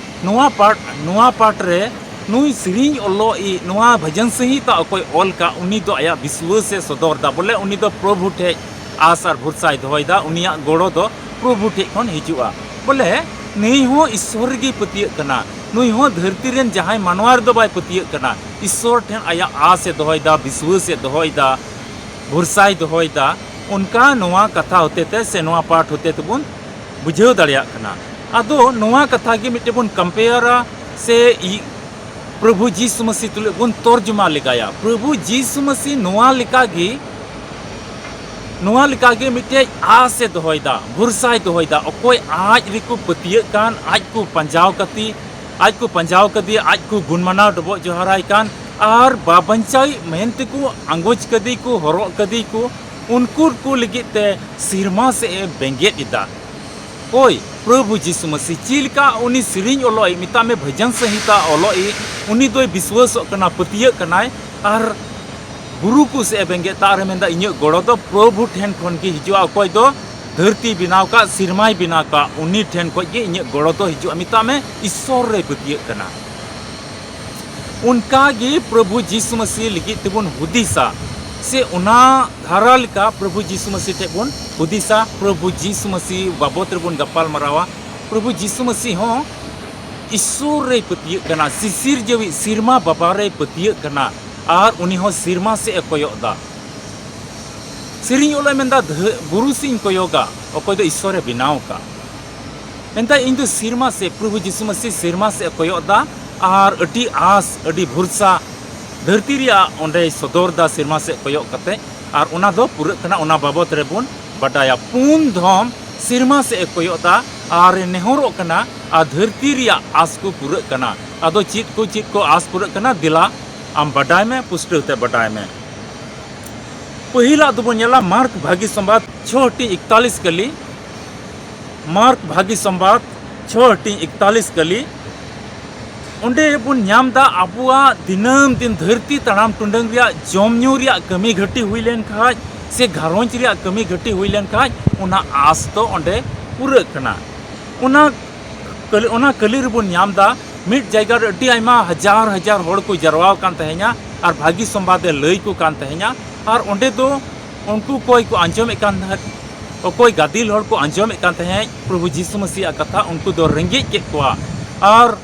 ᱱᱚᱣᱟ ᱯᱟᱴ, ᱱᱚᱣᱟ ᱯᱟᱴ ᱨᱮ ᱱᱩᱭ ᱥᱮᱨᱮᱧ ᱚᱞᱚᱜ ᱤᱡ, ᱱᱚᱣᱟ ᱵᱷᱟᱡᱚᱱ ᱥᱚᱝᱦᱤᱛᱟ ᱚᱠᱚᱭ ᱚᱞ ᱠᱟᱜ, ᱩᱱᱤ ᱫᱚ ᱟᱭᱟᱜ ᱵᱤᱥᱣᱟᱹᱥ ᱮ ᱥᱚᱫᱚᱨ ᱫᱟ, ᱵᱚᱞᱮ ᱩᱱᱤ ᱫᱚ ᱯᱨᱚᱵᱷᱩ ᱴᱷᱮᱡ ᱟᱥ ᱟᱨ ᱵᱷᱚᱨᱥᱟᱭ ᱫᱚᱦᱚᱭᱮᱫᱟ, ᱩᱱᱤᱭᱟᱜ ᱜᱚᱲᱚ ᱫᱚ ᱯᱨᱚᱵᱷᱩ ᱴᱷᱮᱡ ᱠᱷᱚᱱ ᱦᱤᱡᱩᱜᱼᱟ᱾ ᱵᱚᱞᱮ ᱱᱩᱭ ᱦᱚᱸ ᱤᱥᱥᱚᱨ ᱨᱮᱜᱮᱭ ᱯᱟᱹᱛᱭᱟᱹᱜ ᱠᱟᱱᱟ, ᱱᱩᱭ ᱦᱚᱸ ᱫᱷᱟᱹᱨᱛᱤ ᱨᱮᱱ ᱡᱟᱦᱟᱸᱭ ᱢᱟᱱᱣᱟ ᱨᱮᱫᱚ ᱵᱟᱭ ᱯᱟᱹᱛᱭᱟᱹᱜ ᱠᱟᱱᱟ, ᱤᱥᱥᱚᱨ ᱴᱷᱮᱱ ᱟᱭᱟᱜ ᱟᱥ ᱮ ᱫᱚᱦᱚᱭᱮᱫᱟ, ᱵᱤᱥᱣᱟᱹᱥ ᱮ ᱫᱚᱦᱚᱭᱮᱫᱟ, ᱵᱷᱚᱨᱥᱟᱭ ᱫᱚᱦᱚᱭᱮᱫᱟ᱾ ᱚᱱᱠᱟ ᱱᱚᱣᱟ ᱠᱟᱛᱷᱟ ᱦᱚᱛᱮᱛᱮ ᱥᱮ ᱱᱚᱣᱟ ᱯᱟᱴ ᱦᱚᱛᱮ ᱛᱮᱵᱚᱱ ᱵᱩᱡᱷᱟᱹᱣ ᱫᱟᱲᱮᱭᱟᱜ ᱠᱟᱱᱟ᱾ ᱟᱫᱚ ᱱᱚᱣᱟ ᱠᱟᱛᱷᱟ ᱜᱮ ᱢᱤᱫᱴᱮᱱ ᱵᱚᱱ ᱠᱚᱢᱯᱮᱭᱟᱨᱟ ᱥᱮ ᱤ-, ᱯᱨᱚᱵᱷᱩ ᱡᱤᱥᱩ ᱢᱟᱹᱥᱤ ᱛᱩᱞᱩᱡ ᱵᱚᱱ ᱛᱚᱨᱡᱚᱢᱟ ᱞᱮᱜᱟᱭᱟ᱾ ᱯᱨᱚᱵᱷᱩ ᱡᱤᱥᱩ ᱢᱟᱹᱥᱤ ᱱᱚᱣᱟ ᱞᱮᱠᱟᱜᱮ, ᱱᱚᱣᱟ ᱞᱮᱠᱟᱜᱮ ᱢᱤᱫᱴᱮᱡ ᱟᱥ ᱮ ᱫᱚᱦᱚᱭᱮᱫᱟ, ᱵᱷᱚᱨᱥᱟᱭ ᱫᱚᱦᱚᱭᱮᱫᱟ᱾ ᱚᱠᱚᱭ ᱟᱡ ᱨᱮᱠᱚ ᱯᱟᱹᱛᱭᱟᱹᱜ ᱠᱟᱱ, ᱟᱡ ᱠᱚ ᱯᱟᱸᱡᱟᱣ ᱠᱟᱛᱮ, ᱟᱡ ᱠᱚ ᱯᱟᱸᱡᱟᱣ ᱠᱟᱫᱮᱭᱟ, ᱟᱡ ᱠᱚ ᱜᱩᱱ ᱢᱟᱱᱟᱣ ᱰᱚᱵᱚᱜ ᱡᱚᱦᱟᱨᱟᱭ ᱠᱟᱱ, ᱟᱨ ᱵᱟᱵᱟᱧᱪᱟᱣᱤᱡ ᱢᱮᱱ ᱛᱮᱠᱚ ᱟᱸᱜᱚᱪ ᱠᱟᱫᱮ ᱠᱚ, ᱦᱚᱨᱚᱜ ᱠᱟᱫᱮ ᱠᱚ, ᱩᱱᱠᱩ ᱠᱚ ᱞᱟᱹᱜᱤᱫ ᱛᱮ ᱥᱮᱨᱢᱟ ᱥᱮᱫ ᱮ ᱵᱮᱸᱜᱮᱫ ᱮᱫᱟ᱾ ᱦᱳᱭ, ᱯᱨᱚᱵᱷᱩ ᱡᱤᱥᱩ ᱢᱟᱹᱥᱤ ᱪᱮᱫ ᱞᱮᱠᱟ ᱩᱱᱤ ᱥᱮᱨᱮᱧ ᱚᱞᱚᱜ ᱤᱡ, ᱢᱮᱛᱟᱜ ᱢᱮ ᱵᱷᱟᱡᱚᱱ ᱥᱚᱝᱦᱤᱛᱟ ᱚᱞᱚᱜ ᱤᱡ, ᱩᱱᱤ ᱫᱚᱭ ᱵᱤᱥᱣᱟᱹᱥᱚᱜ ᱠᱟᱱᱟ, ᱯᱟᱹᱛᱭᱟᱹᱜ ᱠᱟᱱᱟᱭ, ᱟᱨ ᱜᱩᱨᱩ ᱠᱚ ᱥᱮᱫ ᱮ ᱵᱮᱸᱜᱮᱫ ᱛᱟᱜ ᱨᱮ ᱢᱮᱱᱫᱟ, ᱤᱧᱟᱹᱜ ᱜᱚᱲᱚ ᱫᱚ ᱯᱨᱚᱵᱷᱩ ᱴᱷᱮᱱ ᱠᱷᱚᱱ ᱜᱮ ᱦᱤᱡᱩᱜᱼᱟ, ᱚᱠᱚᱭ ᱫᱚ ᱫᱷᱟᱹᱨᱛᱤ ᱵᱮᱱᱟᱣ ᱠᱟᱜ, ᱥᱮᱨᱢᱟᱭ ᱵᱮᱱᱟᱣ ᱠᱟᱜ, ᱩᱱᱤ ᱴᱷᱮᱱ ᱠᱷᱚᱱ ᱜᱮ ᱤᱧᱟᱹᱜ ᱜᱚᱲᱚ ᱫᱚ ᱦᱤᱡᱩᱜᱼᱟ᱾ ᱢᱮᱛᱟᱜ ᱢᱮ ᱤᱥᱥᱚᱨ ᱨᱮᱭ ᱯᱟᱹᱛᱭᱟᱹᱜ ᱠᱟᱱᱟ᱾ ᱚᱱᱠᱟ ᱜᱮ ᱯᱨᱚᱵᱷᱩ ᱡᱤᱥᱩ ᱢᱟᱹᱥᱤ ᱞᱟᱹᱜᱤᱫ ᱛᱮᱵᱚᱱ ᱦᱩᱫᱤᱥᱟ, ᱥᱮ ᱚᱱᱟ ᱫᱷᱟᱨᱟ ᱞᱮᱠᱟ ᱯᱨᱚᱵᱷᱩ ᱡᱤᱥᱩ ᱢᱟᱹᱥᱤ ᱴᱷᱮᱱ ᱵᱚᱱ ᱦᱩᱫᱤᱥᱟ, ᱯᱨᱚᱵᱷᱩ ᱡᱤᱥᱩ ᱢᱟᱹᱥᱤ ᱵᱟᱵᱚᱛ ᱨᱮᱵᱚᱱ ᱜᱟᱯᱟᱞ ᱢᱟᱨᱟᱣᱟ᱾ ᱯᱨᱚᱵᱷᱩ ᱡᱤᱥᱩ ᱢᱟᱹᱥᱤ ᱦᱚᱸ ᱤᱥᱥᱚᱨ ᱨᱮᱭ ᱯᱟᱹᱛᱭᱟᱹᱜ ᱠᱟᱱᱟ, ᱥᱤᱥᱤᱨ ᱡᱟᱹᱣᱤᱡ ᱥᱮᱨᱢᱟ ᱵᱟᱵᱟ ᱨᱮᱭ ᱯᱟᱹᱛᱭᱟᱹᱜ ᱠᱟᱱᱟ, ᱟᱨ ᱩᱱᱤ ᱦᱚᱸ ᱥᱮᱨᱢᱟ ᱥᱮᱫ ᱮ ᱠᱚᱭᱚᱜ ᱫᱟ᱾ ᱥᱮᱨᱮᱧ ᱚᱞᱮ ᱢᱮᱱᱫᱟ, ᱫᱷᱟᱹ-, ᱜᱩᱨᱩ ᱥᱮᱫ ᱤᱧ ᱠᱚᱭᱚᱜᱟ, ᱚᱠᱚᱭ ᱫᱚ ᱤᱥᱥᱚᱨᱮ ᱵᱮᱱᱟᱣ ᱟᱠᱟᱫ᱾ ᱢᱮᱱᱫᱟ, ᱤᱧ ᱫᱚ ᱥᱮᱨᱢᱟ ᱥᱮᱫ, ᱯᱨᱚᱵᱷᱩ ᱡᱤᱥᱩ ᱢᱟᱹᱥᱤ ᱥᱮᱨᱢᱟ ᱥᱮᱫ ᱮ ᱠᱚᱭᱚᱜ ᱫᱟ, ᱟᱨ ᱟᱹᱰᱤ ᱟᱸᱥ, ᱟᱹᱰᱤ ᱵᱷᱚᱨᱥᱟ ᱫᱷᱟᱹᱨᱛᱤ ᱨᱮᱭᱟᱜ ᱚᱸᱰᱮᱭ ᱥᱚᱫᱚᱨ ᱫᱟ ᱥᱮᱨᱢᱟ ᱥᱮᱫ ᱠᱚᱭᱚᱜ ᱠᱟᱛᱮ, ᱟᱨ ᱚᱱᱟ ᱫᱚ ᱯᱩᱨᱟᱹᱜ ᱠᱟᱱᱟ, ᱚᱱᱟ ᱵᱟᱵᱚᱛ ᱨᱮᱵᱚᱱ ᱵᱟᱰᱟᱭᱟ᱾ ᱯᱩᱱ ᱫᱷᱚᱢ ᱥᱮᱨᱢᱟ ᱥᱮᱫ ᱮ ᱠᱚᱭᱚᱜ ᱫᱟ ᱟᱨ ᱮ ᱱᱮᱦᱚᱨᱚᱜ ᱠᱟᱱᱟ, ᱟᱨ ᱫᱷᱟᱹᱨᱛᱤ ᱨᱮᱭᱟᱜ ᱟᱸᱥ ᱠᱚ ᱯᱩᱨᱟᱹᱜ ᱠᱟᱱᱟ᱾ ᱟᱫᱚ ᱪᱮᱫ ᱠᱚ, ᱪᱮᱫ ᱠᱚ ᱟᱸᱥ ᱯᱩᱨᱟᱹᱜ ᱠᱟᱱᱟ? ᱫᱮᱞᱟ ᱟᱢ ᱵᱟᱰᱟᱭ ᱢᱮ, ᱯᱩᱥᱴᱟᱹᱣ ᱛᱮ ᱵᱟᱰᱟᱭ ᱢᱮ᱾ ᱯᱟᱹᱦᱤᱞᱟᱜ ᱫᱚᱵᱚᱱ ᱧᱮᱞᱟ ᱢᱟᱨᱠ ᱵᱷᱟᱹᱜᱤ ᱥᱚᱢᱵᱟᱫ ᱪᱷᱚ ᱦᱟᱹᱴᱤᱧ ᱮᱠᱛᱟᱞᱤᱥ ᱠᱟᱹᱞᱤ᱾ ᱢᱟᱨᱠ ᱵᱷᱟᱹᱜᱤ ᱥᱚᱢᱵᱟᱫ ᱪᱷᱚ ᱦᱟᱹᱴᱤᱧ ᱮᱠᱛᱟᱞᱤᱥ ᱠᱟᱹᱞᱤ᱾ ᱚᱸᱰᱮ ᱵᱚᱱ ᱧᱟᱢ ᱫᱟ, ᱟᱵᱚᱣᱟᱜ ᱫᱤᱱᱟᱹᱢ ᱫᱤᱱ ᱫᱷᱟᱹᱨᱛᱤ ᱛᱟᱲᱟᱢ ᱴᱩᱰᱟᱹᱝ ᱨᱮᱭᱟᱜ ᱡᱚᱢ ᱧᱩ ᱨᱮᱭᱟᱜ ᱠᱟᱹᱢᱤ ᱜᱷᱟᱹᱴᱤ ᱦᱩᱭ ᱞᱮᱱ ᱠᱷᱟᱡ, ᱥᱮ ᱜᱷᱟᱨᱚᱸᱡᱽ ᱨᱮᱭᱟᱜ ᱠᱟᱹᱢᱤ ᱜᱷᱟᱹᱴᱤ ᱦᱩᱭ ᱞᱮᱱᱠᱷᱟᱱ ᱚᱱᱟ ᱟᱸᱥ ᱫᱚ ᱚᱸᱰᱮ ᱯᱩᱨᱟᱹᱜ ᱠᱟᱱᱟ᱾ ᱚᱱᱟ ᱠᱟᱹᱞᱤ, ᱚᱱᱟ ᱠᱟᱹᱞᱤ ᱨᱮᱵᱚᱱ ᱧᱟᱢ ᱮᱫᱟ, ᱢᱤᱫ ᱡᱟᱭᱜᱟ ᱨᱮ ᱟᱹᱰᱤ ᱟᱭᱢᱟ ᱦᱟᱡᱟᱨ ᱦᱟᱡᱟᱨ ᱦᱚᱲ ᱠᱚ ᱡᱟᱨᱣᱟ ᱟᱠᱟᱱ ᱛᱟᱦᱮᱸᱧᱟ ᱟᱨ ᱵᱷᱟᱹᱜᱤ ᱥᱚᱢᱵᱟᱫ ᱮ ᱞᱟᱹᱭ ᱠᱚ ᱠᱟᱱ ᱛᱟᱦᱮᱸᱧᱟ᱾ ᱟᱨ ᱚᱸᱰᱮ ᱫᱚ ᱩᱱᱠᱩ ᱚᱠᱚᱭ ᱠᱚ ᱟᱸᱡᱚᱢᱮᱫ ᱠᱟᱱ ᱛᱟᱦᱮᱸᱫ, ᱚᱠᱚᱭ ᱜᱟᱫᱮᱞ ᱦᱚᱲ ᱠᱚ ᱟᱸᱡᱚᱢᱮᱫ ᱠᱟᱱ ᱛᱟᱦᱮᱸᱫ ᱯᱨᱚᱵᱷᱩ ᱡᱤᱥᱩ ᱢᱟᱹᱥᱤᱭᱟᱜ ᱠᱟᱛᱷᱟ, ᱩᱱᱠᱩ ᱫᱚ ᱨᱮᱸᱜᱮᱡ ᱠᱮᱫ ᱠᱚᱣᱟ᱾ ᱟᱨ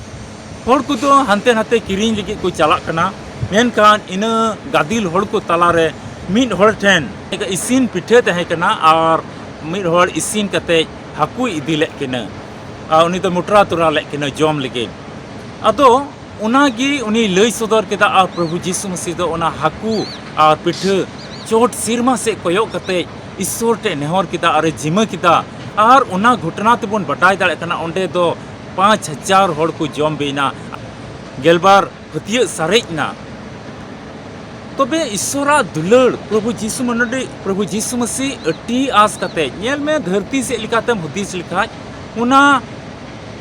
ᱦᱚᱲ ᱠᱚᱫᱚ ᱦᱟᱱᱛᱮ ᱱᱟᱛᱮ ᱠᱤᱨᱤᱧ ᱞᱟᱹᱜᱤᱫ ᱠᱚ ᱪᱟᱞᱟᱜ ᱠᱟᱱᱟ, ᱢᱮᱱᱠᱷᱟᱱ ᱤᱱᱟᱹ ᱜᱟᱫᱮᱞ ᱦᱚᱲ ᱠᱚ ᱛᱟᱞᱟᱨᱮ ᱢᱤᱫ ᱦᱚᱲ ᱴᱷᱮᱱ ᱤᱥᱤᱱ ᱯᱤᱴᱷᱟᱹ ᱛᱟᱦᱮᱸ ᱠᱟᱱᱟ ᱟᱨ ᱢᱤᱫ ᱦᱚᱲ ᱤᱥᱤᱱ ᱠᱟᱛᱮ ᱦᱟᱹᱠᱩᱭ ᱤᱫᱤ ᱞᱮᱫ ᱠᱤᱱᱟᱹ᱾ ᱟᱨ ᱩᱱᱤ ᱫᱚ ᱢᱚᱴᱨᱟ ᱛᱚᱨᱟ ᱞᱮᱫ ᱠᱤᱱᱟᱹ ᱡᱚᱢ ᱞᱟᱹᱜᱤᱫ᱾ ᱟᱫᱚ ᱚᱱᱟᱜᱮ ᱩᱱᱤ ᱞᱟᱹᱭ ᱥᱚᱫᱚᱨ ᱠᱮᱫᱟ᱾ ᱟᱨ ᱯᱨᱚᱵᱷᱩ ᱡᱤᱥᱩ ᱢᱟᱹᱥᱤ ᱫᱚ ᱚᱱᱟ ᱦᱟᱹᱠᱩ ᱟᱨ ᱯᱤᱴᱷᱟᱹ ᱪᱚᱴ ᱥᱮᱨᱢᱟ ᱥᱮᱫ ᱠᱚᱭᱚᱜ ᱠᱟᱛᱮ ᱤᱥᱥᱚᱨ ᱴᱷᱮᱱ ᱱᱮᱦᱚᱨ ᱠᱮᱫᱟ ᱟᱨᱮ ᱡᱤᱢᱟᱹ ᱠᱮᱫᱟ᱾ ᱟᱨ ᱚᱱᱟ ᱜᱷᱚᱴᱚᱱᱟ ᱛᱮᱵᱚᱱ ᱵᱟᱰᱟᱭ ᱫᱟᱲᱮᱭᱟᱜ ᱠᱟᱱᱟ, ᱚᱸᱰᱮ ᱫᱚ ᱯᱟᱸᱪ ᱦᱟᱡᱟᱨ ᱦᱚᱲ ᱠᱚ ᱡᱚᱢ ᱵᱤᱭᱮᱱᱟ, ᱜᱮᱞᱵᱟᱨ ᱯᱷᱟᱹᱛᱭᱟᱹᱜ ᱥᱟᱨᱮᱡ ᱮᱱᱟ᱾ ᱛᱚᱵᱮ ᱤᱥᱥᱚᱨᱟᱜ ᱫᱩᱞᱟᱹᱲ, ᱯᱨᱚᱵᱷᱩ ᱡᱤᱥᱩ ᱢᱟᱹᱱᱰᱤ, ᱯᱨᱚᱵᱷᱩ ᱡᱤᱥᱩ ᱢᱟᱹᱥᱤ ᱟᱹᱰᱤ ᱟᱸᱥ ᱠᱟᱛᱮ, ᱧᱮᱞ ᱢᱮ, ᱫᱷᱟᱹᱨᱛᱤ ᱥᱮᱫ ᱞᱮᱠᱟᱛᱮᱢ ᱦᱩᱫᱤᱥ ᱞᱮᱠᱷᱟᱡ, ᱚᱱᱟ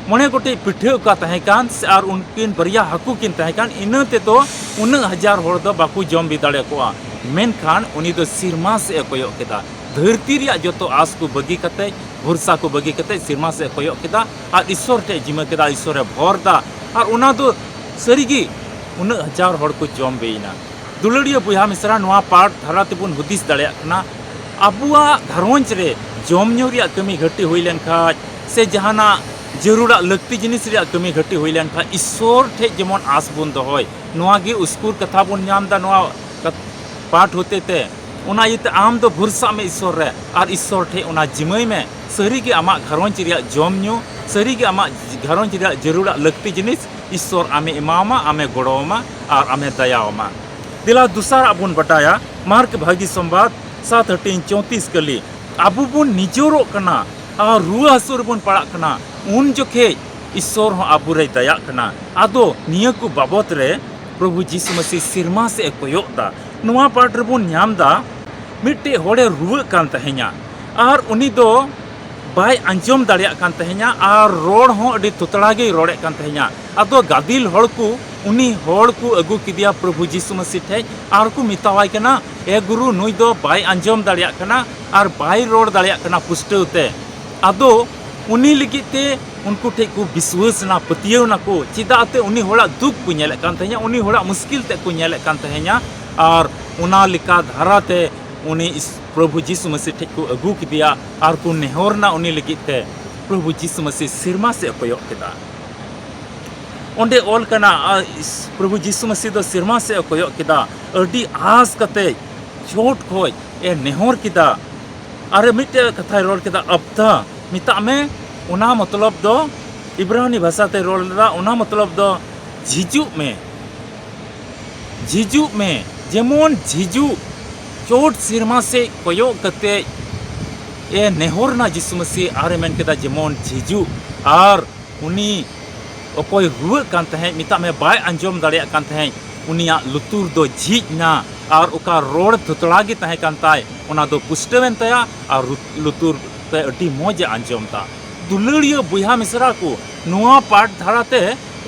ᱢᱚᱬᱮ ᱜᱚᱴᱮᱡ ᱯᱤᱴᱷᱟᱹ ᱚᱠᱟ ᱛᱟᱦᱮᱸ ᱠᱟᱱ ᱥᱮ ᱟᱨ ᱩᱱᱠᱤᱱ ᱵᱟᱨᱭᱟ ᱦᱟᱹᱠᱩ ᱠᱤᱱ ᱛᱟᱦᱮᱸ ᱠᱟᱱ, ᱤᱱᱟᱹ ᱛᱮᱫᱚ ᱩᱱᱟᱹᱜ ᱦᱟᱡᱟᱨ ᱦᱚᱲ ᱫᱚ ᱵᱟᱠᱚ ᱡᱚᱢ ᱵᱤ ᱫᱟᱲᱮ ᱠᱚᱜᱼᱟ᱾ ᱢᱮᱱᱠᱷᱟᱱ ᱩᱱᱤ ᱫᱚ ᱥᱮᱨᱢᱟ ᱥᱮᱫ ᱮ ᱠᱚᱭᱚᱜ ᱠᱮᱫᱟ᱾ ᱫᱷᱟᱹᱨᱛᱤ ᱨᱮᱭᱟᱜ ᱡᱚᱛᱚ ᱟᱸᱥ ᱠᱚ ᱵᱟᱹᱜᱤ ᱠᱟᱛᱮ, ᱵᱷᱚᱨᱥᱟ ᱠᱚ ᱵᱟᱹᱜᱤ ᱠᱟᱛᱮ ᱥᱮᱨᱢᱟ ᱥᱮᱫ ᱮ ᱠᱚᱭᱚᱜ ᱠᱮᱫᱟ ᱟᱨ ᱤᱥᱥᱚᱨ ᱴᱷᱮᱱ ᱡᱤᱢᱟᱹ ᱠᱮᱫᱟ, ᱤᱥᱥᱚᱨ ᱮ ᱵᱷᱚᱨ ᱮᱫᱟ᱾ ᱟᱨ ᱚᱱᱟ ᱫᱚ ᱥᱟᱹᱨᱤᱜᱮ ᱩᱱᱟᱹᱜ ᱦᱟᱡᱟᱨ ᱦᱚᱲ ᱠᱚ ᱡᱚᱢ ᱵᱤᱭᱮᱱᱟ᱾ ᱫᱩᱞᱟᱹᱲᱤᱭᱟᱹ ᱵᱚᱭᱦᱟ ᱢᱤᱥᱨᱟ, ᱱᱚᱣᱟ ᱯᱟᱴ ᱫᱷᱟᱨᱟ ᱛᱮᱵᱚᱱ ᱦᱩᱫᱤᱥ ᱫᱟᱲᱮᱭᱟᱜ ᱠᱟᱱᱟ, ᱟᱵᱚᱣᱟᱜ ᱜᱷᱟᱨᱚᱸᱡᱽ ᱨᱮ ᱡᱚᱢ ᱧᱩ ᱨᱮᱭᱟᱜ ᱠᱟᱹᱢᱤ ᱜᱷᱟᱹᱴᱤ ᱦᱩᱭ ᱞᱮᱱᱠᱷᱟᱡ ᱥᱮ ᱡᱟᱦᱟᱱᱟᱜ ᱡᱟᱹᱨᱩᱲᱟᱜ ᱞᱟᱹᱠᱛᱤ ᱡᱤᱱᱤᱥ ᱨᱮᱭᱟᱜ ᱠᱟᱹᱢᱤ ᱜᱷᱟᱹᱴᱤ ᱦᱩᱭ ᱞᱮᱱᱠᱷᱟᱡ, ᱤᱥᱥᱚᱨ ᱴᱷᱮᱡ ᱡᱮᱢᱚᱱ ᱟᱸᱥ ᱵᱚᱱ ᱫᱚᱦᱚᱭ, ᱱᱚᱣᱟ ᱜᱮ ᱩᱥᱠᱩᱨ ᱠᱟᱛᱷᱟ ᱵᱚᱱ ᱧᱟᱢ ᱮᱫᱟ ᱱᱚᱣᱟ ᱠᱟᱛ-, ᱯᱟᱴ ᱦᱚᱛᱮ ᱛᱮ᱾ ᱚᱱᱟ ᱤᱭᱟᱹᱛᱮ ᱟᱢ ᱫᱚ ᱵᱷᱚᱨᱥᱟᱜ ᱢᱮ ᱤᱥᱥᱚᱨ ᱨᱮ ᱟᱨ ᱤᱥᱥᱚᱨ ᱴᱷᱮᱡ ᱚᱱᱟ ᱡᱤᱢᱟᱹᱭ ᱢᱮ᱾ ᱥᱟᱹᱨᱤᱜᱮ ᱟᱢᱟᱜ ᱜᱷᱟᱨᱚᱸᱡᱽ ᱨᱮᱭᱟᱜ ᱡᱚᱢ ᱧᱩ, ᱥᱟᱹᱨᱤᱜᱮ ᱟᱢᱟᱜ ᱜᱷᱟᱨᱚᱸᱡᱽ ᱨᱮᱭᱟᱜ ᱡᱟᱹᱨᱩᱲᱟᱜ ᱞᱟᱹᱠᱛᱤ ᱡᱤᱱᱤᱥ ᱤᱥᱥᱚᱨ ᱟᱢᱮ ᱮᱢᱟᱣᱟᱢᱟ, ᱟᱢᱮ ᱜᱚᱲᱚᱣᱟᱢᱟ ᱟᱨ ᱟᱢᱮ ᱫᱟᱭᱟᱣᱟᱢᱟ᱾ ᱫᱮᱞᱟ ᱫᱚᱥᱟᱨᱟᱜ ᱵᱚᱱ ᱵᱟᱰᱟᱭᱟ, ᱢᱟᱨᱠ ᱵᱷᱟᱹᱜᱤ ᱥᱚᱢᱵᱟᱫ ᱥᱟᱛ ᱦᱟᱹᱴᱤᱧ ᱪᱳᱭᱛᱨᱤᱥ ᱠᱟᱹᱞᱤ᱾ ᱟᱵᱚ ᱵᱚᱱ ᱱᱤᱡᱚᱨᱚᱜ ᱠᱟᱱᱟ ᱟᱨ ᱨᱩᱣᱟᱹ ᱦᱟᱹᱥᱩ ᱨᱮᱵᱚᱱ ᱯᱟᱲᱟᱜ ᱠᱟᱱᱟ, ᱩᱱ ᱡᱚᱠᱷᱮᱡ ᱤᱥᱥᱚᱨ ᱦᱚᱸ ᱟᱵᱚ ᱨᱮᱭ ᱫᱟᱭᱟᱜ ᱠᱟᱱᱟ᱾ ᱟᱫᱚ ᱱᱤᱭᱟᱹ ᱠᱚ ᱵᱟᱵᱚᱛ ᱨᱮ ᱯᱨᱚᱵᱷᱩ ᱡᱤᱥᱩ ᱢᱟᱹᱥᱤ ᱥᱮᱨᱢᱟ ᱥᱮᱫ ᱮ ᱠᱚᱭᱚᱜ ᱫᱟ᱾ ᱱᱚᱣᱟ ᱯᱟᱴ ᱨᱮᱵᱚᱱ ᱧᱟᱢ ᱫᱟ, ᱢᱤᱫᱴᱮᱡ ᱦᱚᱲᱮ ᱨᱩᱣᱟᱹᱜ ᱠᱟᱱ ᱛᱟᱦᱮᱸᱧᱟ ᱟᱨ ᱩᱱᱤ ᱫᱚ ᱵᱟᱭ ᱟᱸᱡᱚᱢ ᱫᱟᱲᱮᱭᱟᱜ ᱠᱟᱱ ᱛᱟᱦᱮᱸᱧᱟ ᱟᱨ ᱨᱚᱲ ᱦᱚᱸ ᱟᱹᱰᱤ ᱛᱚᱛᱲᱟ ᱜᱮᱭ ᱨᱚᱲᱮᱫ ᱠᱟᱱ ᱛᱟᱦᱮᱸᱧᱟ᱾ ᱟᱫᱚ ᱜᱟᱫᱮᱞ ᱦᱚᱲ ᱠᱚ ᱩᱱᱤ ᱦᱚᱲ ᱠᱚ ᱟᱹᱜᱩ ᱠᱮᱫᱮᱭᱟ ᱯᱨᱚᱵᱷᱩ ᱡᱤᱥᱩ ᱢᱟᱹᱥᱤ ᱴᱷᱮᱡ ᱟᱨ ᱠᱚ ᱢᱮᱛᱟᱣᱟᱭ ᱠᱟᱱᱟ, "ᱮ ᱜᱩᱨᱩ, ᱱᱩᱭ ᱫᱚ ᱵᱟᱭ ᱟᱸᱡᱚᱢ ᱫᱟᱲᱮᱭᱟᱜ ᱠᱟᱱᱟ ᱟᱨ ᱵᱟᱭ ᱨᱚᱲ ᱫᱟᱲᱮᱭᱟᱜ ᱠᱟᱱᱟ ᱯᱩᱥᱴᱟᱹᱣ ᱛᱮ᱾" ᱟᱫᱚ ᱩᱱᱤ ᱞᱟᱹᱜᱤᱫ ᱛᱮ ᱩᱱᱠᱩ ᱴᱷᱮᱡ ᱠᱚ ᱵᱤᱥᱣᱟᱹᱥ ᱮᱱᱟ, ᱯᱟᱹᱛᱭᱟᱹᱣ ᱮᱱᱟᱠᱚ᱾ ᱪᱮᱫᱟᱜ ᱛᱮ ᱩᱱᱤ ᱦᱚᱲᱟᱜ ᱫᱩᱠ ᱠᱚ ᱧᱮᱞᱮᱫ ᱠᱟᱱ ᱛᱟᱦᱮᱸᱧᱟ, ᱩᱱᱤ ᱦᱚᱲᱟᱜ ᱢᱩᱥᱠᱤᱞ ᱛᱮ ᱠᱚ ᱧᱮᱞᱮᱫ ᱠᱟᱱ ᱛᱟᱦᱮᱸᱧᱟ᱾ ᱟᱨ ᱚᱱᱟ ᱞᱮᱠᱟ ᱫᱷᱟᱨᱟ ᱛᱮ ᱩᱱᱤ ᱤᱥ-, ᱯᱨᱚᱵᱷᱩ ᱡᱤᱥᱩ ᱢᱟᱹᱥᱤ ᱴᱷᱮᱡ ᱠᱚ ᱟᱹᱜᱩ ᱠᱮᱫᱮᱭᱟ ᱟᱨ ᱠᱚ ᱱᱮᱦᱚᱨ ᱮᱱᱟ ᱩᱱᱤ ᱞᱟᱹᱜᱤᱫ ᱛᱮ᱾ ᱯᱨᱚᱵᱷᱩ ᱡᱤᱥᱩ ᱢᱟᱹᱥᱤ ᱥᱮᱨᱢᱟ ᱥᱮᱫ ᱮ ᱠᱚᱭᱚᱜ ᱠᱮᱫᱟ᱾ ᱚᱸᱰᱮ ᱚᱞ ᱠᱟᱱᱟ, ᱟ, ᱤᱥ-, ᱯᱨᱚᱵᱷᱩ ᱡᱤᱥᱩ ᱢᱟᱹᱥᱤ ᱫᱚ ᱥᱮᱨᱢᱟ ᱥᱮᱫ ᱮ ᱠᱚᱭᱚᱜ ᱠᱮᱫᱟ, ᱟᱹᱰᱤ ᱟᱸᱥ ᱠᱟᱛᱮ ᱪᱚᱴ ᱠᱷᱚᱡ ᱮ ᱱᱮᱦᱚᱨ ᱠᱮᱫᱟ᱾ ᱟᱨ ᱢᱤᱫᱴᱮᱡ ᱠᱟᱛᱷᱟᱭ ᱨᱚᱲ ᱠᱮᱫᱟ, "ᱟᱵᱛᱟ" ᱢᱮᱛᱟᱜ ᱢᱮ᱾ ᱚᱱᱟ ᱢᱚᱛᱞᱚᱵ ᱫᱚ, ᱤᱵᱨᱟᱱᱤ ᱵᱷᱟᱥᱟ ᱛᱮᱭ ᱨᱚᱲ ᱞᱮᱫᱟ, ᱚᱱᱟ ᱢᱚᱛᱞᱚᱵ ᱫᱚ, "ᱡᱷᱤᱡᱩᱜ ᱢᱮ, ᱡᱷᱤᱡᱩᱜ ᱢᱮ", ᱡᱮᱢᱚᱱ ᱡᱷᱤᱡᱩᱜ᱾ ᱪᱚᱴ ᱥᱮᱨᱢᱟ ᱥᱮᱫ ᱠᱚᱭᱚᱜ ᱠᱟᱛᱮ ᱮ ᱱᱮᱦᱚᱨ ᱮᱱᱟ ᱡᱤᱥᱩ ᱢᱟᱹᱥᱤ ᱟᱨ ᱮ ᱢᱮᱱ ᱠᱮᱫᱟ, "ᱡᱮᱢᱚᱱ ᱡᱷᱤᱡᱩᱜ", ᱟᱨ ᱩᱱᱤ ᱚᱠᱚᱭ ᱨᱩᱣᱟᱹᱜ ᱠᱟᱱ ᱛᱟᱦᱮᱸᱫ, ᱢᱮᱛᱟᱜ ᱢᱮ ᱵᱟᱭ ᱟᱸᱡᱚᱢ ᱫᱟᱲᱮᱭᱟᱜ ᱠᱟᱱ ᱛᱟᱦᱮᱸᱫ, ᱩᱱᱤᱭᱟᱜ ᱞᱩᱛᱩᱨ ᱫᱚ ᱡᱷᱤᱡ ᱮᱱᱟ ᱟᱨ ᱚᱠᱟ ᱨᱚᱲ ᱛᱷᱚᱛᱲᱟ ᱜᱮ ᱛᱟᱦᱮᱸ ᱠᱟᱱ ᱛᱟᱭ, ᱚᱱᱟ ᱫᱚ ᱯᱩᱥᱴᱟᱹᱣᱮᱱ ᱛᱟᱭᱟ ᱟᱨ ᱨᱩ-, ᱞᱩᱛᱩᱨ ᱛᱮ ᱟᱹᱰᱤ ᱢᱚᱡᱽ ᱮ ᱟᱸᱡᱚᱢ ᱮᱫᱟ᱾ ᱫᱩᱞᱟᱹᱲᱤᱭᱟᱹ ᱵᱚᱭᱦᱟ ᱢᱤᱥᱨᱟ ᱠᱚ, ᱱᱚᱣᱟ ᱯᱟᱴ ᱫᱷᱟᱨᱟ ᱛᱮ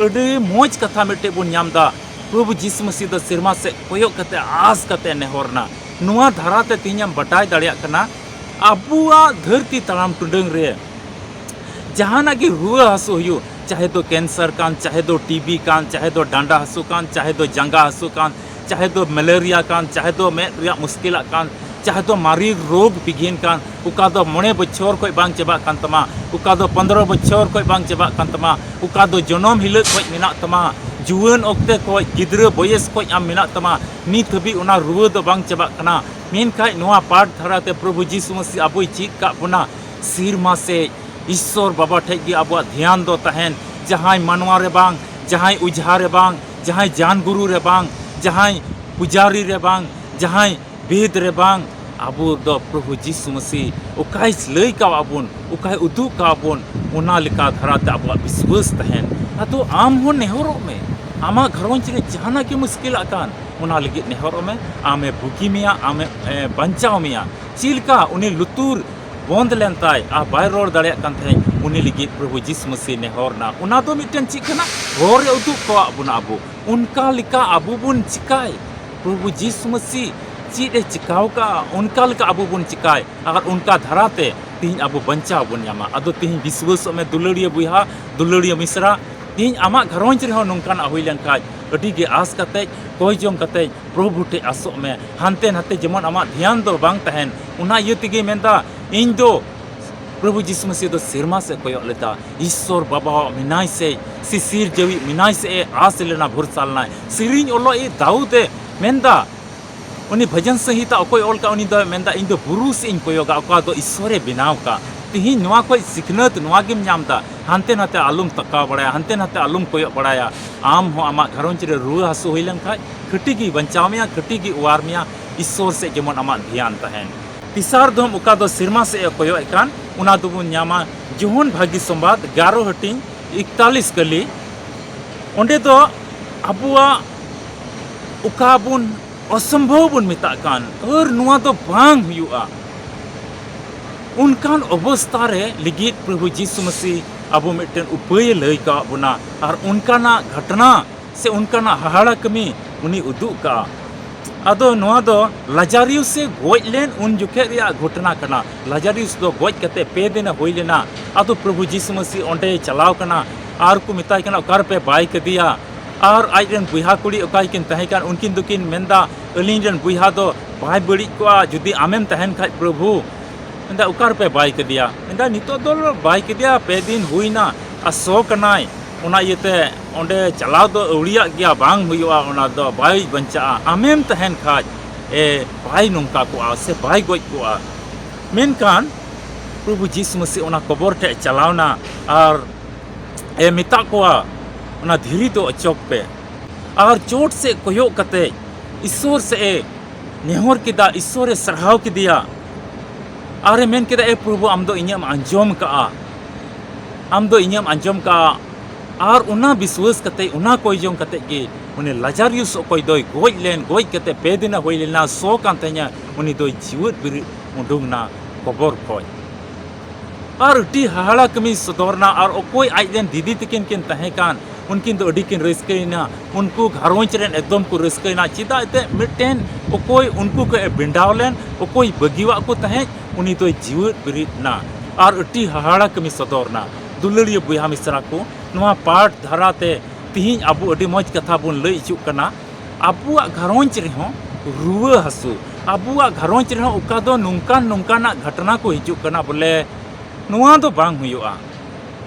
ᱟᱹᱰᱤ ᱢᱚᱡᱽ ᱠᱟᱛᱷᱟ ᱢᱤᱫᱴᱮᱡ ᱵᱚᱱ ᱧᱟᱢ ᱮᱫᱟ᱾ ᱯᱨᱚᱵᱷᱩ ᱡᱤᱥᱩ ᱢᱟᱹᱥᱤ ᱫᱚ ᱥᱮᱨᱢᱟ ᱥᱮᱫ ᱠᱚᱭᱚᱜ ᱠᱟᱛᱮ ᱟᱸᱥ ᱠᱟᱛᱮ ᱱᱮᱦᱚᱨ ᱮᱱᱟ᱾ ᱱᱚᱣᱟ ᱫᱷᱟᱨᱟ ᱛᱮ ᱛᱮᱦᱮᱧ ᱮᱢ ᱵᱟᱰᱟᱭ ᱫᱟᱲᱮᱭᱟᱜ ᱠᱟᱱᱟ, ᱟᱵᱚᱣᱟᱜ ᱫᱷᱟᱹᱨᱛᱤ ᱛᱟᱲᱟᱢ ᱴᱩᱰᱟᱹᱝ ᱨᱮ ᱡᱟᱦᱟᱱᱟᱜ ᱜᱮ ᱨᱩᱣᱟᱹ ᱦᱟᱹᱥᱩ ᱦᱩᱭᱩᱜ, ᱪᱟᱦᱮ ᱫᱚ ᱠᱮᱱᱥᱟᱨ ᱠᱟᱱ, ᱪᱟᱦᱮ ᱫᱚ ᱴᱤᱵᱤ ᱠᱟᱱ, ᱪᱟᱦᱮ ᱫᱚ ᱰᱟᱸᱰᱟ ᱦᱟᱹᱥᱩ ᱠᱟᱱ, ᱪᱟᱦᱮ ᱫᱚ ᱡᱟᱸᱜᱟ ᱦᱟᱹᱥᱩ ᱠᱟᱱ, ᱪᱟᱦᱮ ᱫᱚ ᱢᱮᱞᱮᱨᱤᱭᱟ ᱠᱟᱱ, ᱪᱟᱦᱮ ᱫᱚ ᱢᱮᱫ ᱨᱮᱭᱟᱜ ᱢᱩᱥᱠᱤᱞᱟᱜ ᱠᱟᱱ, ᱪᱟᱦᱮ ᱫᱚ ᱢᱟᱨᱮ ᱨᱳᱜᱽ ᱵᱤᱜᱷᱤᱱ ᱠᱟᱱ, ᱚᱠᱟ ᱫᱚ ᱢᱚᱬᱮ ᱵᱚᱪᱷᱚᱨ ᱠᱷᱚᱡ ᱵᱟᱝ ᱪᱟᱵᱟᱜ ᱠᱟᱱ ᱛᱟᱢᱟ, ᱚᱠᱟ ᱫᱚ ᱯᱚᱱᱫᱽᱨᱚ ᱵᱚᱪᱷᱚᱨ ᱠᱷᱚᱡ ᱵᱟᱝ ᱪᱟᱵᱟᱜ ᱠᱟᱱ ᱛᱟᱢᱟ, ᱚᱠᱟ ᱫᱚ ᱡᱚᱱᱚᱢ ᱦᱤᱞᱳᱜ ᱠᱷᱚᱡ ᱢᱮᱱᱟᱜ ᱛᱟᱢᱟ, ᱡᱩᱣᱟᱹᱱ ᱚᱠᱛᱮ ᱠᱷᱚᱡ, ᱜᱤᱫᱽᱨᱟᱹ ᱵᱚᱭᱮᱥ ᱠᱷᱚᱡ ᱟᱢ ᱢᱮᱱᱟᱜ ᱛᱟᱢᱟ, ᱱᱤᱛ ᱦᱟᱹᱵᱤᱡ ᱚᱱᱟ ᱨᱩᱣᱟᱹ ᱫᱚ ᱵᱟᱝ ᱪᱟᱵᱟᱜ ᱠᱟᱱᱟ᱾ ᱢᱮᱱᱠᱷᱟᱡ ᱱᱚᱣᱟ ᱯᱟᱴ ᱫᱷᱟᱨᱟ ᱛᱮ ᱯᱨᱚᱵᱷᱩ ᱡᱤᱥᱩ ᱢᱟᱹᱥᱤ ᱟᱵᱚᱭ ᱪᱮᱫ ᱠᱟᱜ ᱵᱚᱱᱟ, ᱥᱤᱨᱢᱟ ᱥᱮᱡ ᱤᱥᱥᱚᱨ ᱵᱟᱵᱟ ᱴᱷᱮᱡ ᱜᱮ ᱟᱵᱚᱣᱟᱜ ᱫᱷᱮᱭᱟᱱ ᱫᱚ ᱛᱟᱦᱮᱱ᱾ ᱡᱟᱦᱟᱸᱭ ᱢᱟᱱᱣᱟ ᱨᱮ ᱵᱟᱝ, ᱡᱟᱦᱟᱸᱭ ᱚᱡᱷᱟ ᱨᱮ ᱵᱟᱝ, ᱡᱟᱦᱟᱸᱭ ᱡᱟᱱ ᱜᱩᱨᱩ ᱨᱮ ᱵᱟᱝ, ᱡᱟᱦᱟᱸᱭ ᱯᱩᱡᱟᱨᱤ ᱨᱮ ᱵᱟᱝ, ᱡᱟᱦᱟᱸᱭ ᱵᱮᱫ ᱨᱮ ᱵᱟᱝ, ᱟᱵᱚ ᱫᱚ ᱯᱨᱚᱵᱷᱩ ᱡᱤᱥᱩ ᱢᱟᱹᱥᱤ ᱚᱠᱟᱭ ᱞᱟᱹᱭ ᱠᱟᱣᱟ ᱵᱚᱱ, ᱚᱠᱟᱭ ᱩᱫᱩᱜ ᱠᱟᱣᱟ ᱵᱚᱱ, ᱚᱱᱟ ᱞᱮᱠᱟ ᱫᱷᱟᱨᱟ ᱛᱮ ᱟᱵᱚᱣᱟᱜ ᱵᱤᱥᱣᱟᱹᱥ ᱛᱟᱦᱮᱱ᱾ ᱟᱫᱚ ᱟᱢ ᱦᱚᱸ ᱱᱮᱦᱚᱨᱚᱜ ᱢᱮ, ᱟᱢᱟᱜ ᱜᱷᱟᱨᱚᱸᱡᱽ ᱨᱮ ᱡᱟᱦᱟᱱᱟᱜ ᱜᱮ ᱢᱩᱥᱠᱤᱞᱟᱜ ᱠᱟᱱ, ᱚᱱᱟ ᱞᱟᱹᱜᱤᱫ ᱱᱮᱦᱚᱨᱚᱜ ᱢᱮ᱾ ᱟᱢᱮ ᱵᱩᱜᱤ ᱢᱮᱭᱟ, ᱟᱢᱮ, ᱮ, ᱵᱟᱧᱪᱟᱣ ᱢᱮᱭᱟ᱾ ᱪᱮᱫ ᱞᱮᱠᱟ ᱩᱱᱤ ᱞᱩᱛᱩᱨ ᱵᱚᱱᱫ ᱞᱮᱱ ᱛᱟᱭ ᱟᱨ ᱵᱟᱭ ᱨᱚᱲ ᱫᱟᱲᱮᱭᱟᱜ ᱠᱟᱱ ᱛᱟᱦᱮᱸᱫ, ᱩᱱᱤ ᱞᱟᱹᱜᱤᱫ ᱯᱨᱚᱵᱷᱩ ᱡᱤᱥᱩ ᱢᱟᱹᱥᱤ ᱱᱮᱦᱚᱨ ᱱᱟ᱾ ᱚᱱᱟ ᱫᱚ ᱢᱤᱫᱴᱮᱱ ᱪᱮᱫ ᱠᱟᱱᱟ? ᱦᱚᱨ ᱮ ᱩᱫᱩᱜ ᱠᱟᱣᱟᱜ ᱵᱚᱱᱟ ᱟᱵᱚ᱾ ᱚᱱᱠᱟ ᱞᱮᱠᱟ ᱟᱵᱚ ᱵᱚᱱ ᱪᱤᱠᱟᱭ, ᱯᱨᱚᱵᱷᱩ ᱡᱤᱥᱩ ᱢᱟᱹᱥᱤ ᱪᱮᱫ ᱮ ᱪᱤᱠᱟᱣ ᱠᱟᱜᱼᱟ, ᱚᱱᱠᱟ ᱞᱮᱠᱟ ᱟᱵᱚ ᱵᱚᱱ ᱪᱤᱠᱟᱭ, ᱟᱨ ᱚᱱᱠᱟ ᱫᱷᱟᱨᱟᱛᱮ ᱛᱤᱦᱤᱧ ᱟᱵᱚ ᱵᱟᱧᱪᱟᱣ ᱵᱚᱱ ᱧᱟᱢᱟ᱾ ᱟᱫᱚ ᱛᱤᱦᱤᱧ ᱵᱤᱥᱣᱟᱹᱥᱚᱜ ᱢᱮ ᱫᱩᱞᱟᱹᱲᱤᱭᱟᱹ ᱵᱚᱭᱦᱟ, ᱫᱩᱞᱟᱹᱲᱤᱭᱟᱹ ᱢᱤᱥᱨᱟ, ᱛᱤᱦᱤᱧ ᱟᱢᱟᱜ ᱜᱷᱟᱨᱚᱸᱡᱽ ᱨᱮᱦᱚᱸ ᱱᱚᱝᱠᱟᱱᱟᱜ ᱦᱩᱭ ᱞᱮᱱᱠᱷᱟᱡ, ᱟᱹᱰᱤ ᱜᱮ ᱟᱸᱥ ᱠᱟᱛᱮᱡ, ᱠᱚᱭ ᱡᱚᱝ ᱠᱟᱛᱮᱡ ᱯᱨᱚᱵᱷᱩ ᱴᱷᱮᱡ ᱟᱥᱚᱜ ᱢᱮ᱾ ᱦᱟᱱᱛᱮ ᱱᱟᱛᱮ ᱡᱮᱢᱚᱱ ᱟᱢᱟᱜ ᱫᱷᱮᱭᱟᱱ ᱫᱚ ᱵᱟᱝ ᱛᱟᱦᱮᱱ᱾ ᱚᱱᱟ ᱤᱭᱟᱹ ᱛᱮᱜᱮ ᱢᱮᱱᱫᱟ, ᱤᱧ ᱫᱚ ᱯᱨᱚᱵᱷᱩ ᱡᱤᱥᱩ ᱢᱟᱹᱥᱤ ᱫᱚ ᱥᱮᱨᱢᱟ ᱥᱮᱫ ᱠᱚᱭᱚᱜ ᱞᱮᱫᱟ, ᱤᱥᱥᱚᱨ ᱵᱟᱵᱟᱣᱟᱜ ᱢᱮᱱᱟᱭ ᱥᱮ, ᱥᱤᱥᱤᱨ ᱡᱟᱹᱣᱤᱡ ᱢᱮᱱᱟᱭ ᱥᱮ ᱮ ᱟᱸᱥ ᱞᱮᱱᱟ, ᱵᱷᱚᱨᱥᱟ ᱞᱮᱱᱟᱭ᱾ ᱥᱮᱨᱮᱧ ᱚᱞᱚᱜ ᱤᱡ ᱫᱟᱣᱩᱫ ᱮ ᱢᱮᱱᱫᱟ, ᱩᱱᱤ ᱵᱷᱚᱡᱚᱱ ᱥᱚᱝᱦᱤᱛᱟ ᱚᱠᱚᱭ ᱚᱞ ᱠᱟᱜ, ᱩᱱᱤ ᱫᱚᱭ ᱢᱮᱱᱫᱟ, ᱤᱧ ᱫᱚ ᱵᱩᱨᱩ ᱥᱮᱫ ᱤᱧ ᱠᱚᱭᱚᱜᱟ, ᱚᱠᱟ ᱫᱚ ᱤᱥᱥᱚᱨᱮ ᱵᱮᱱᱟᱣ ᱠᱟᱜ᱾ ᱛᱤᱦᱤᱧ ᱱᱚᱣᱟ ᱠᱷᱚᱡ ᱥᱤᱠᱷᱱᱟᱹᱛ ᱱᱚᱣᱟ ᱜᱮᱢ ᱧᱟᱢ ᱫᱟ, ᱦᱟᱱᱛᱮ ᱱᱟᱛᱮ ᱟᱞᱚᱢ ᱛᱟᱠᱟᱣ ᱵᱟᱲᱟᱭᱟ, ᱦᱟᱱᱛᱮ ᱱᱟᱛᱮ ᱟᱞᱚᱢ ᱠᱚᱭᱚᱜ ᱵᱟᱲᱟᱭᱟ᱾ ᱟᱢ ᱦᱚᱸ ᱟᱢᱟᱜ ᱜᱷᱟᱨᱚᱸᱡᱽ ᱨᱮ ᱨᱩᱣᱟᱹ ᱦᱟᱹᱥᱩ ᱦᱩᱭ ᱞᱮᱱᱠᱷᱟᱡ ᱠᱷᱟᱹᱴᱤ ᱜᱮ ᱵᱟᱧᱪᱟᱣ ᱢᱮᱭᱟ, ᱠᱷᱟᱹᱴᱤ ᱜᱮ ᱚᱣᱟᱨ ᱢᱮᱭᱟ, ᱤᱥᱥᱚᱨ ᱥᱮᱫ ᱡᱮᱢᱚᱱ ᱟᱢᱟᱜ ᱫᱷᱮᱭᱟᱱ ᱛᱟᱦᱮᱱ᱾ ᱛᱮᱥᱟᱨ ᱫᱷᱚᱢ ᱚᱠᱟ ᱫᱚ ᱥᱮᱨᱢᱟ ᱥᱮᱫ ᱮ ᱠᱚᱭᱚᱜ ᱮᱫ ᱠᱟᱱ, ᱚᱱᱟ ᱫᱚᱵᱚᱱ ᱧᱟᱢᱟ ᱡᱳᱦᱚᱱ ᱵᱷᱟᱹᱜᱤ ᱥᱚᱢᱵᱟᱫ ᱜᱟᱨᱚ ᱦᱟᱹᱴᱤᱧ ᱮᱠᱛᱟᱞᱤᱥ ᱠᱟᱹᱞᱤ᱾ ᱚᱸᱰᱮ ᱫᱚ ᱟᱵᱚᱣᱟᱜ ᱚᱠᱟ ᱵᱚᱱ ᱚᱥᱚᱢᱵᱷᱚᱵ ᱵᱚᱱ ᱢᱮᱛᱟᱜ ᱠᱟᱱ, ᱟᱨ ᱱᱚᱣᱟ ᱫᱚ ᱵᱟᱝ ᱦᱩᱭᱩᱜᱼᱟ᱾ ᱚᱱᱠᱟᱱ ᱚᱵᱚᱥᱛᱷᱟ ᱨᱮ ᱞᱟᱹᱜᱤᱫ ᱯᱨᱚᱵᱷᱩ ᱡᱤᱥᱩ ᱢᱟᱹᱥᱤ ᱟᱵᱚ ᱢᱤᱫᱴᱮᱱ ᱩᱯᱟᱹᱭᱮ ᱞᱟᱹᱭ ᱠᱟᱣᱟᱫ ᱵᱚᱱᱟ, ᱟᱨ ᱚᱱᱠᱟᱱᱟᱜ ᱜᱷᱚᱴᱱᱟ ᱥᱮ ᱚᱱᱠᱟᱱᱟᱜ ᱦᱟᱦᱟᱲᱟ ᱠᱟᱹᱢᱤ ᱩᱱᱤ ᱩᱫᱩᱜ ᱠᱟᱜᱼᱟ᱾ ᱟᱫᱚ ᱱᱚᱣᱟ ᱫᱚ ᱞᱟᱡᱟᱨᱤᱭᱩᱥ ᱮ ᱜᱚᱡ ᱞᱮᱱ ᱩᱱ ᱡᱚᱠᱷᱮᱡ ᱨᱮᱭᱟᱜ ᱜᱷᱚᱴᱱᱟ ᱠᱟᱱᱟ᱾ ᱞᱟᱡᱟᱨᱤᱭᱩᱥ ᱫᱚ ᱜᱚᱡ ᱠᱟᱛᱮ ᱯᱮ ᱫᱤᱱ ᱮ ᱦᱩᱭ ᱞᱮᱱᱟ᱾ ᱟᱫᱚ ᱯᱨᱚᱵᱷᱩ ᱡᱤᱥᱩ ᱢᱟᱹᱥᱤ ᱚᱸᱰᱮᱭ ᱪᱟᱞᱟᱣ ᱠᱟᱱᱟ ᱟᱨ ᱠᱚ ᱢᱮᱛᱟᱭ ᱠᱟᱱᱟ, ᱚᱠᱟ ᱨᱮᱯᱮ ᱵᱟᱭ ᱠᱮᱫᱮᱭᱟ? ᱟᱨ ᱟᱡ ᱨᱮᱱ ᱵᱚᱭᱦᱟ ᱠᱩᱲᱤ ᱚᱠᱟ ᱨᱮᱠᱤᱱ ᱛᱟᱦᱮᱸ ᱠᱟᱱ, ᱩᱱᱠᱤᱱ ᱫᱚᱠᱤᱱ ᱢᱮᱱᱫᱟ, ᱟᱹᱞᱤᱧ ᱨᱮᱱ ᱵᱚᱭᱦᱟ ᱫᱚ ᱵᱟᱭ ᱵᱟᱹᱲᱤᱡ ᱠᱚᱜᱼᱟ ᱡᱩᱫᱤ ᱟᱢᱮᱢ ᱛᱟᱦᱮᱱ ᱠᱷᱟᱡ ᱯᱨᱚᱵᱷᱩ᱾ ᱢᱮᱱᱫᱟ, ᱚᱠᱟ ᱨᱮᱯᱮ ᱵᱟᱭ ᱠᱮᱫᱮᱭᱟ? ᱢᱮᱱᱫᱟ, ᱱᱤᱛᱚᱜ ᱫᱚ ᱵᱟᱭ ᱠᱮᱫᱮᱭᱟ, ᱯᱮ ᱫᱤᱱ ᱦᱩᱭᱱᱟ ᱟᱨ ᱥᱚ ᱠᱟᱱᱟᱭ᱾ ᱚᱱᱟ ᱤᱭᱟᱹᱛᱮ ᱚᱸᱰᱮ ᱪᱟᱞᱟᱣ ᱫᱚ ᱟᱹᱣᱲᱤᱭᱟᱜ ᱜᱮᱭᱟ, ᱵᱟᱝ ᱦᱩᱭᱩᱜᱼᱟ, ᱚᱱᱟ ᱫᱚ ᱵᱟᱭ ᱵᱟᱧᱪᱟᱜᱼᱟ᱾ ᱟᱢᱮᱢ ᱛᱟᱦᱮᱱ ᱠᱷᱟᱡ ᱮ ᱵᱟᱭ ᱱᱚᱝᱠᱟ ᱠᱚᱜᱼᱟ ᱥᱮ ᱵᱟᱭ ᱜᱚᱡ ᱠᱚᱜᱼᱟ᱾ ᱢᱮᱱᱠᱷᱟᱱ ᱯᱨᱚᱵᱷᱩ ᱡᱤᱥᱩ ᱢᱟᱹᱥᱤ ᱚᱱᱟ ᱠᱚᱵᱚᱨ ᱴᱷᱮᱡ ᱪᱟᱞᱟᱣᱱᱟ ᱟᱨ ᱮ ᱢᱮᱛᱟᱜ ᱠᱚᱣᱟ, ᱚᱱᱟ ᱫᱷᱤᱨᱤ ᱫᱚ ᱚᱪᱚᱜ ᱯᱮ᱾ ᱟᱨ ᱪᱚᱴ ᱥᱮᱫ ᱠᱚᱭᱚᱜ ᱠᱟᱛᱮ ᱤᱥᱥᱚᱨ ᱥᱮᱫ ᱮ ᱱᱮᱦᱚᱨ ᱠᱮᱫᱟ, ᱤᱥᱥᱚᱨ ᱮ ᱥᱟᱨᱦᱟᱣ ᱠᱮᱫᱮᱭᱟ᱾ ᱟᱨ ᱮ ᱢᱮᱱ ᱠᱮᱫᱟ, ᱮ ᱯᱨᱚᱵᱷᱩ, ᱟᱢ ᱫᱚ ᱤᱧᱮᱢ ᱟᱸᱡᱚᱢ ᱠᱟᱜᱼᱟ, ᱟᱢ ᱫᱚ ᱤᱧᱮᱢ ᱟᱸᱡᱚᱢ ᱠᱟᱜᱼᱟ᱾ ᱟᱨ ᱚᱱᱟ ᱵᱤᱥᱣᱟᱹᱥ ᱠᱟᱛᱮ, ᱚᱱᱟ ᱠᱚᱭ ᱡᱚᱝ ᱠᱟᱛᱮ ᱜᱮ ᱩᱱᱤ ᱞᱟᱡᱟᱨᱤᱭᱩᱥ ᱚᱠᱚᱭ ᱫᱚᱭ ᱜᱚᱡ ᱞᱮᱱ, ᱜᱚᱡ ᱠᱟᱛᱮ ᱯᱮ ᱫᱤᱱᱮ ᱦᱩᱭ ᱞᱮᱱᱟ, ᱥᱚ ᱠᱟᱱ ᱛᱟᱦᱮᱸᱧᱟ, ᱩᱱᱤ ᱫᱚᱭ ᱡᱤᱣᱮᱫ ᱵᱮᱨᱮᱫ ᱩᱰᱩᱝ ᱱᱟ᱾ ᱠᱷᱚᱵᱚᱨ ᱠᱷᱚᱡ᱾ ᱟᱨ ᱟᱹᱰᱤ ᱦᱟᱦᱟᱲᱟ ᱠᱟᱹᱢᱤ ᱥᱚᱫᱚᱨᱱᱟ᱾ ᱟᱨ ᱚᱠᱚᱭ ᱟᱡ ᱨᱮᱱ ᱫᱤᱫᱤ ᱛᱟᱹᱠᱤᱱ ᱠᱤᱱ ᱛᱟᱦᱮᱸ ᱠᱟᱱ, ᱩᱱᱠᱤᱱ ᱫᱚ ᱟᱹᱰᱤ ᱠᱤᱱ ᱨᱟᱹᱥᱠᱟᱹᱭᱮᱱᱟ᱾ ᱩᱱᱠᱩ ᱜᱷᱟᱨᱚᱸᱡᱽ ᱨᱮᱱ ᱮᱠᱫᱚᱢ ᱠᱚ ᱨᱟᱹᱥᱠᱟᱹᱭᱮᱱᱟ᱾ ᱪᱮᱫᱟᱜ ᱮᱱᱛᱮᱫ ᱢᱤᱫᱴᱮᱱ ᱚᱠᱚᱭ ᱩᱱᱠᱩ ᱠᱷᱚᱡ ᱮ ᱵᱮᱸᱰᱟᱣ ᱞᱮᱱ, ᱚᱠᱚᱭ ᱵᱟᱹᱜᱤᱣᱟᱜ ᱠᱚ ᱛᱟᱦᱮᱸᱫ, ᱩᱱᱤ ᱫᱚᱭ ᱡᱤᱣᱮᱫ ᱵᱮᱨᱮᱫ ᱮᱱᱟ᱾ ᱟᱨ ᱟᱹᱰᱤ ᱦᱟᱦᱟᱲᱟ ᱠᱟᱹᱢᱤ ᱥᱚᱫᱚᱨᱱᱟ᱾ ᱫᱩᱞᱟᱹᱲᱤᱭᱟᱹ ᱵᱚᱭᱦᱟ ᱢᱤᱥᱨᱟ ᱠᱚ, ᱱᱚᱣᱟ ᱯᱟᱴ ᱫᱷᱟᱨᱟ ᱛᱮ ᱛᱤᱦᱤᱧ ᱟᱵᱚ ᱟᱹᱰᱤ ᱢᱚᱡᱽ ᱠᱟᱛᱷᱟ ᱵᱚᱱ ᱞᱟᱹᱭ ᱦᱚᱪᱚᱜ ᱠᱟᱱᱟ᱾ ᱟᱵᱚᱣᱟᱜ ᱜᱷᱟᱨᱚᱸᱡᱽ ᱨᱮᱦᱚᱸ ᱨᱩᱣᱟᱹ ᱦᱟᱹᱥᱩ, ᱟᱵᱚᱣᱟᱜ ᱜᱷᱟᱨᱚᱸᱡᱽ ᱨᱮᱦᱚᱸ ᱚᱠᱟ ᱫᱚ ᱱᱚᱝᱠᱟᱱ ᱱᱚᱝᱠᱟᱱᱟᱜ ᱜᱷᱚᱴᱚᱱᱟ ᱠᱚ ᱦᱤᱡᱩᱜ ᱠᱟᱱᱟ, ᱵᱚᱞᱮ ᱱᱚᱣᱟ ᱫᱚ ᱵᱟᱝ ᱦᱩᱭᱩᱜᱼᱟ,